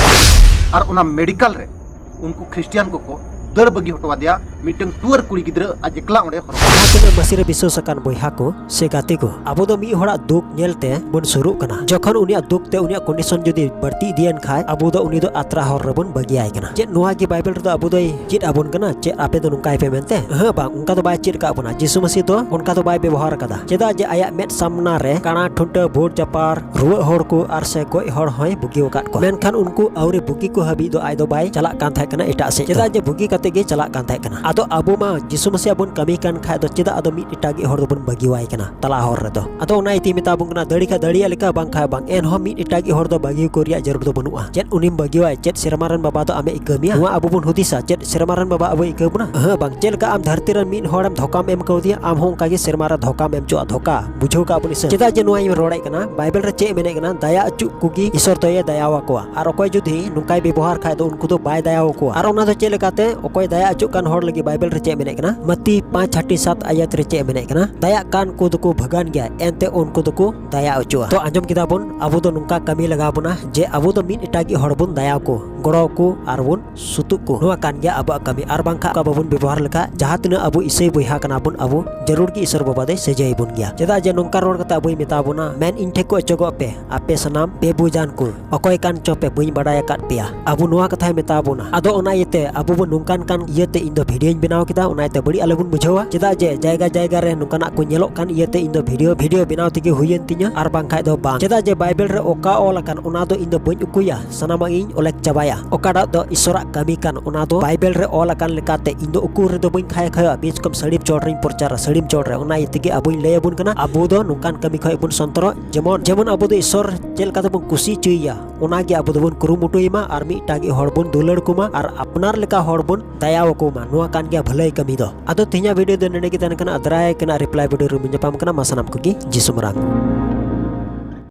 ᱟᱨ ᱚᱱᱟ ᱢᱮᱰᱤᱠᱟᱞ ᱨᱮ ᱩᱱᱠᱩ ᱠᱷᱨᱤᱥᱴᱤᱭᱟᱱ ᱠᱚᱠᱚ ᱫᱟᱹᱲ ᱵᱟᱹᱜᱤ ᱦᱚᱴᱚ ᱟᱫᱮᱭᱟ ᱢᱤᱫᱴᱟᱝ ᱴᱩᱣᱟᱹᱨ ᱠᱩᱲᱤ ᱜᱤᱫᱽᱨᱟᱹ ᱟᱡ ᱮᱠᱞᱟ ᱚᱸᱰᱮ ᱦᱚᱨᱚᱜ᱾ ᱡᱟᱦᱟᱸ ᱛᱤᱱᱟᱹᱜ ᱢᱟᱹᱥᱤ ᱨᱮ ᱵᱤᱥᱣᱟᱥ ᱟᱠᱟᱱ ᱵᱚᱭᱦᱟ ᱠᱚ ᱥᱮ ᱜᱟᱛᱮ ᱠᱚ, ᱟᱵᱚ ᱫᱚ ᱢᱤᱫ ᱦᱚᱲᱟᱜ ᱫᱩᱠ ᱧᱮᱞ ᱛᱮ ᱵᱚᱱ ᱥᱩᱨᱩᱜ ᱠᱟᱱᱟ᱾ ᱡᱚᱠᱷᱚᱱ ᱩᱱᱤᱭᱟᱜ ᱫᱩᱠ ᱛᱮ ᱩᱱᱤᱭᱟᱜ ᱠᱚᱱᱰᱤᱥᱚᱱ ᱡᱩᱫᱤ ᱵᱟᱹᱲᱛᱤ ᱤᱫᱤᱭᱮᱱ ᱠᱷᱟᱡ, ᱟᱵᱚ ᱫᱚ ᱩᱱᱤ ᱫᱚ ᱟᱛᱨᱟ ᱦᱚᱨ ᱨᱮᱵᱚᱱ ᱵᱟᱹᱜᱤᱭᱟᱭ ᱠᱟᱱᱟ᱾ ᱪᱮᱫ ᱱᱚᱣᱟ ᱜᱮ ᱵᱟᱭᱵᱮᱞ ᱨᱮᱫᱚ ᱟᱵᱚ ᱫᱚᱭ ᱪᱮᱫ ᱟᱵᱚᱱ ᱠᱟᱱᱟ? ᱪᱮᱫ ᱟᱯᱮ ᱫᱚ ᱱᱚᱝᱠᱟᱭ ᱯᱮ ᱢᱮᱱᱛᱮ? ᱦᱮᱸ, ᱵᱟᱝ, ᱚᱱᱠᱟ ᱫᱚ ᱵᱟᱭ ᱪᱮᱫ ᱟᱠᱟᱫ ᱵᱚᱱᱟ᱾ ᱡᱤᱥᱩ ᱢᱟᱹᱥᱤ ᱫᱚ ᱚᱱᱠᱟ ᱫᱚ ᱵᱟᱭ ᱵᱮᱵᱚᱦᱟᱨ ᱟᱠᱟᱫᱟ᱾ ᱪᱮᱫᱟᱜ ᱡᱮ ᱟᱭᱟᱜ ᱢᱮᱫ ᱥᱟᱢᱱᱟ ᱨᱮ ᱠᱟᱬᱟ ᱴᱷᱩᱱᱴᱟᱹ, ᱵᱷᱩᱲ ᱪᱟᱯᱟᱨ, ᱨᱩᱣᱟᱹᱜ ᱦᱚᱲ ᱠᱚ ᱟᱨ ᱥᱮ ᱜᱚᱡ ᱦᱚᱲ ᱦᱚᱸᱭ ᱵᱩᱜᱤ ᱟᱠᱟᱫ ᱠᱚᱣᱟ᱾ ᱢᱮᱱᱠᱷᱟᱱ ᱩᱱᱠᱩ ᱟᱹᱣᱨᱤ ᱵᱩᱜᱤ ᱠᱚ ᱦᱟᱹᱵᱤᱡ ᱫᱚ ᱟᱡ ᱫᱚ ᱵᱟᱭ ᱪᱟᱞᱟᱜ ᱠᱟᱱ ᱛᱟᱦᱮᱸ ᱠᱟᱱᱟ ᱮᱴᱟᱜ ᱥᱮᱫ ᱫᱚ᱾ ᱪᱮᱫᱟᱜ ᱡᱮ ᱵᱩᱜᱤ ᱠᱟᱛᱮ ᱜᱮ ᱪᱟᱞᱟᱜ ᱠᱟᱱ ᱛᱟᱦᱮᱸ ᱠᱟᱱᱟ᱾ ᱟᱫᱚ ᱟᱵᱚ ᱢᱟ ᱡᱤᱥᱩ ᱢᱟᱹᱥᱤᱭᱟᱜ ᱵᱚᱱ ᱠᱟᱹᱢᱤ ᱠᱟᱱ ᱠᱷᱟᱡ ᱫᱚ ᱪᱮᱫᱟᱜ ᱟᱫᱚ ᱢᱤᱫ ᱮᱴᱟᱜᱤᱡ ᱦᱚᱲ ᱫᱚᱵᱚᱱ ᱵᱟᱹᱜᱤᱣᱟᱭ ᱠᱟᱱᱟ ᱛᱟᱞᱟ ᱦᱚᱨ ᱨᱮᱫᱚ? ᱟᱫᱚ ᱚᱱᱟ ᱤᱭᱟᱹᱛᱮ ᱢᱮᱛᱟ ᱵᱚᱱ ᱠᱟᱱᱟ, ᱫᱟᱲᱮ ᱠᱷᱟᱡ ᱫᱟᱲᱮᱭᱟᱜ ᱞᱮᱠᱟ, ᱵᱟᱝ ᱠᱷᱟᱡ ᱵᱟᱝ᱾ ᱮᱱᱦᱚᱸ ᱢᱤᱫ ᱮᱴᱟᱜᱤᱡ ᱦᱚᱲ ᱫᱚ ᱵᱟᱹᱜᱤ ᱠᱚ ᱨᱮᱭᱟᱜ ᱡᱟᱹᱨᱩᱲ ᱫᱚ ᱵᱟᱹᱱᱩᱜᱼᱟ᱾ ᱪᱮᱫ ᱩᱱᱤᱢ ᱵᱟᱹᱜᱤᱣᱟᱭ? ᱪᱮᱫ ᱥᱮᱨᱢᱟ ᱨᱮᱱ ᱵᱟᱵᱟ ᱫᱚ ᱟᱢᱮ ᱤᱠᱟᱹ ᱢᱮᱭᱟ? ᱱᱚᱣᱟ ᱟᱵᱚ ᱵᱚᱱ ᱦᱩᱫᱤᱥᱟ, ᱪᱮᱫ ᱥᱮᱨᱢᱟ ᱨᱮᱱ ᱵᱟᱵᱟ ᱟᱵᱚᱭ ᱤᱠᱟᱹ ᱵᱚᱱᱟ? ᱦᱮᱸ, ᱵᱟᱝ᱾ ᱪᱮᱫ ᱞᱮᱠᱟ ᱟᱢ ᱫᱷᱟᱹᱨᱛᱤ ᱨᱮᱱ ᱢᱤᱫ ᱦᱚᱲᱮᱢ ᱫᱷᱳᱠᱟᱢ ᱮᱢ ᱠᱟᱣᱫᱮᱭᱟ, ᱟᱢ ᱦᱚᱸ ᱚᱱᱠᱟ ᱜᱮ ᱥᱮᱨᱢᱟ ᱨᱮ ᱫᱷᱳᱠᱟᱢ ᱮᱢ ᱦᱚᱪᱚᱜᱼᱟ᱾ ᱫᱷᱳᱠᱟ, ᱵᱩᱡᱷᱟᱹᱣ ᱠᱟᱜ ᱵᱚᱱ ᱤᱥᱟᱹ᱾ ᱪᱮᱫᱟᱜ ᱡᱮ ᱱᱚᱣᱟᱧ ᱨᱚᱲᱮᱫ ᱠᱟᱱᱟ, ᱵᱟᱭᱵᱮᱞ ᱨᱮ ᱪᱮᱫ ᱢᱮᱱᱮᱫ ᱠᱟᱱᱟ? ᱫᱟᱭᱟ ᱚᱪᱚᱜ ᱠᱚᱜᱮ ᱤᱥᱚᱨ ᱫᱚᱭᱮ ᱫᱟᱭᱟᱣᱟᱠᱚᱣᱟ᱾ ᱟᱨ ᱚᱠᱚᱭ ᱡᱩᱫᱤ ᱱᱚᱝᱠᱟᱭ ᱵᱮᱵᱚᱦᱟᱨ ᱠᱷᱟᱡ ᱫᱚ ᱩᱱᱠᱩ ᱫᱚ ᱵᱟᱭ ᱫᱟᱭᱟᱣᱟᱠᱚᱣᱟ᱾ ᱟᱨ ᱚᱱᱟ ᱫᱚ ᱪᱮᱫ ᱞᱮᱠᱟᱛᱮ? ᱚᱠᱚᱭ ᱫᱟᱭᱟ ᱚᱪᱚᱜ ᱠᱟᱱ ᱦᱚᱲ ᱞᱟᱹᱜᱤᱫ ᱵᱟᱭᱵᱮᱞ ᱨᱮ ᱪᱮᱫ ᱢᱮᱱᱮᱫ ᱠᱟᱱᱟ? ᱢᱟᱛᱤ ᱯᱟᱸᱪ ᱦᱟᱹᱴᱤᱧ ᱥᱟᱛ ᱟᱭᱟᱛ ᱨᱮ ᱪᱮᱫ ᱢᱮᱱᱮᱫ ᱠᱟᱱᱟ? ᱫᱟᱭᱟᱜ ᱠᱟᱱ ᱠᱚ ᱫᱚᱠᱚ ᱵᱷᱟᱹᱜᱟᱱ ᱜᱮᱭᱟ, ᱮᱱᱛᱮ ᱩᱱᱠᱩ ᱫᱚᱠᱚ ᱫᱟᱭᱟ ᱚᱪᱚᱜᱼᱟ᱾ ᱛᱚ ᱟᱸᱡᱚᱢ ᱠᱮᱫᱟ ᱵᱚᱱ, ᱟᱵᱚ ᱫᱚ ᱱᱚᱝᱠᱟ ᱠᱟᱹᱢᱤ ᱞᱟᱜᱟᱣ ᱵᱚᱱᱟ ᱡᱮ ᱟᱵᱚ ᱫᱚ ᱢᱤᱫ ᱮᱴᱟᱜᱤᱡ ᱦᱚᱲ ᱵᱚᱱ ᱫᱟᱭᱟ ᱠᱚ, ᱜᱚᱲᱚ ᱠᱚ ᱟᱨ ᱵᱚᱱ ᱥᱩᱛᱩᱜ ᱠᱚ᱾ ᱱᱚᱣᱟ ᱠᱟᱱ ᱜᱮᱭᱟ ᱟᱵᱚᱣᱟᱜ ᱠᱟᱹᱢᱤ᱾ ᱟᱨ ᱵᱟᱝᱠᱷᱟᱱ ᱚᱱᱠᱟ ᱵᱟᱵᱚᱱ ᱵᱮᱵᱚᱦᱟᱨ ᱞᱮᱠᱷᱟᱡ, ᱡᱟᱦᱟᱸ ᱛᱤᱱᱟᱹᱜ ᱟᱵᱚ ᱤᱥᱟᱹᱭ ᱵᱚᱭᱦᱟ ᱠᱟᱱᱟ ᱵᱚᱱ, ᱟᱵᱚ ᱡᱟᱹᱨᱩᱲ ᱜᱮ ᱤᱥᱚᱨ ᱵᱟᱵᱟ ᱫᱚᱭ ᱥᱟᱹᱡᱟᱹᱭ ᱵᱚᱱ ᱜᱮᱭᱟ᱾ ᱪᱮᱫᱟᱜ ᱡᱮ ᱱᱚᱝᱠᱟ ᱨᱚᱲ ᱠᱟᱛᱮ ᱟᱵᱚᱭ ᱢᱮᱛᱟ ᱵᱚᱱᱟ, "ᱢᱮᱱ ᱤᱧ ᱴᱷᱮᱡ ᱠᱚ ᱚᱪᱚᱜᱚᱜ ᱯᱮ, ᱟᱯᱮ ᱥᱟᱱᱟᱢ ᱵᱮᱵᱩᱡᱟᱱ ᱠᱚ, ᱚᱠᱚᱭ ᱠᱟᱱ ᱪᱚ ᱯᱮ, ᱵᱟᱹᱧ ᱵᱟᱰᱟᱭ ᱟᱠᱟᱫ ᱯᱮᱭᱟ᱾" ᱟᱵᱚ ᱱᱚᱣᱟ ᱠᱟᱛᱷᱟᱭ ᱢᱮᱛᱟ ᱵᱚᱱᱟ᱾ ᱟᱫᱚ ᱚᱱᱟ ᱤᱭᱟᱹᱛᱮ ᱟᱵᱚ ᱵᱚᱱ ᱱᱚᱝᱠᱟᱱ ᱠᱟᱱ ᱤᱭᱟᱹᱛᱮ ᱤᱧ ᱫᱚ ᱵᱷᱤᱰᱤᱭᱳᱧ ᱵᱮᱱᱟᱣ ᱠᱮᱫᱟ, ᱚᱱᱟ ᱤᱭᱟᱹᱛᱮ ᱵᱟᱹᱲᱤᱡ ᱟᱞᱚᱵᱚᱱ ᱵᱩᱡᱷᱟᱹᱣᱟ᱾ ᱪᱮᱫᱟᱜ ᱡᱮ ᱡᱟᱭᱜᱟ ᱡᱟᱭᱜᱟ ᱨᱮ ᱱᱚᱝᱠᱟᱱᱟᱜ ᱠᱚ ᱧᱮᱞᱚᱜ ᱠᱟᱱ ᱤᱭᱟᱹᱛᱮ ᱤᱧ ᱫᱚ ᱵᱷᱤᱰᱤᱭᱳ, ᱵᱷᱤᱰᱤᱭᱳ ᱵᱮᱱᱟᱣ ᱛᱮᱜᱮ ᱦᱩᱭᱮᱱ ᱛᱤᱧᱟᱹ, ᱟᱨ ᱵᱟᱝᱠᱷᱟᱡ ᱫᱚ ᱵᱟᱝ᱾ ᱪᱮᱫᱟᱜ ᱡᱮ ᱵᱟᱭᱵᱮᱞ ᱨᱮ ᱚᱠᱟ ᱚᱞ ᱟᱠᱟᱱ, ᱚᱱᱟ ᱫᱚ ᱤᱧ ᱫᱚ ᱵᱟᱹᱧ ᱩᱠᱩᱭᱟ, ᱥᱟᱱᱟᱢᱟᱜ ᱤᱧ ᱚᱞᱮᱠ ᱪᱟᱵᱟᱭᱟ᱾ ᱚᱠᱟᱴᱟᱜ ᱫᱚ ᱤᱥᱚᱨᱟᱜ ᱠᱟᱹᱢᱤ ᱠᱟᱱ, ᱚᱱᱟ ᱫᱚ ᱵᱟᱭᱵᱮᱞ ᱨᱮ ᱚᱞ ᱟᱠᱟᱱ ᱞᱮᱠᱟᱛᱮ ᱤᱧ ᱫᱚ ᱩᱠᱩ ᱨᱮᱫᱚ ᱵᱟᱹᱧ ᱠᱷᱟᱭᱟ ᱠᱷᱟᱭᱟ, ᱵᱮᱥ ᱠᱚᱢ ᱥᱟᱹᱲᱤᱢ ᱪᱚᱴ ᱨᱮᱧ ᱯᱨᱚᱪᱟᱨᱟ, ᱥᱟᱹᱲᱤᱢ ᱪᱚᱴ ᱨᱮ᱾ ᱚᱱᱟ ᱤᱭᱟᱹ ᱛᱮᱜᱮ ᱟᱵᱚᱧ ᱞᱟᱹᱭ ᱟᱵᱚᱱ ᱠᱟᱱᱟ, ᱟᱵᱚ ᱫᱚ ᱱᱚᱝᱠᱟᱱ ᱠᱟᱹᱢᱤ ᱠᱷᱚᱡ ᱵᱚᱱ ᱥᱚᱱᱛᱚᱨᱚᱜ, ᱡᱮᱢᱚᱱ, ᱡᱮᱢᱚᱱ ᱟᱵᱚ ᱫᱚ ᱤᱥᱚᱨ ᱪᱮᱫ ᱞᱮᱠᱟ ᱛᱮᱵᱚᱱ ᱠᱩᱥᱤ ᱦᱚᱪᱚᱭᱮᱭᱟ, ᱚᱱᱟ ᱜᱮ ᱟᱵᱚ ᱫᱚᱵᱚᱱ ᱠᱩᱨᱩᱢᱩᱴᱩᱭ ᱢᱟ ᱟᱨ ᱢᱤᱫᱴᱟᱜ ᱜᱮ ᱦᱚᱲ ᱵᱚᱱ ᱫᱩᱞᱟᱹᱲ ᱠᱚᱢᱟ ᱟᱨ ᱟᱯᱱᱟᱨ ᱞᱮᱠᱟ ᱦᱚᱲ ᱵᱚᱱ ᱫᱟᱭᱟ ᱟᱠᱚ ᱢᱟ᱾ ᱱᱚᱣᱟ ᱠᱟᱱ ᱜᱮᱭᱟ ᱵᱷᱟᱹᱞᱟᱹᱭ ᱠᱟᱹᱢᱤ ᱫᱚ᱾ ᱟᱫᱚ ᱛᱮᱦᱮᱧᱟᱜ ᱵᱷᱤᱰᱤᱭᱳ ᱫᱚ ᱱᱚᱰᱮ ᱜᱮ ᱛᱟᱦᱮᱱ ᱠᱟᱱᱟ᱾ ᱟᱫᱽᱨᱟᱭ ᱠᱟᱱᱟ ᱨᱤᱯᱞᱟᱭ ᱵᱷᱤᱰᱤᱭᱳ ᱨᱮᱵᱚᱱ ᱧᱟᱯᱟᱢ ᱠᱟᱱᱟ᱾ ᱢᱟ ᱥᱟᱱᱟᱢ ᱠᱚᱜᱮ ᱡᱤᱥᱩ ᱢᱟᱨᱟᱝ᱾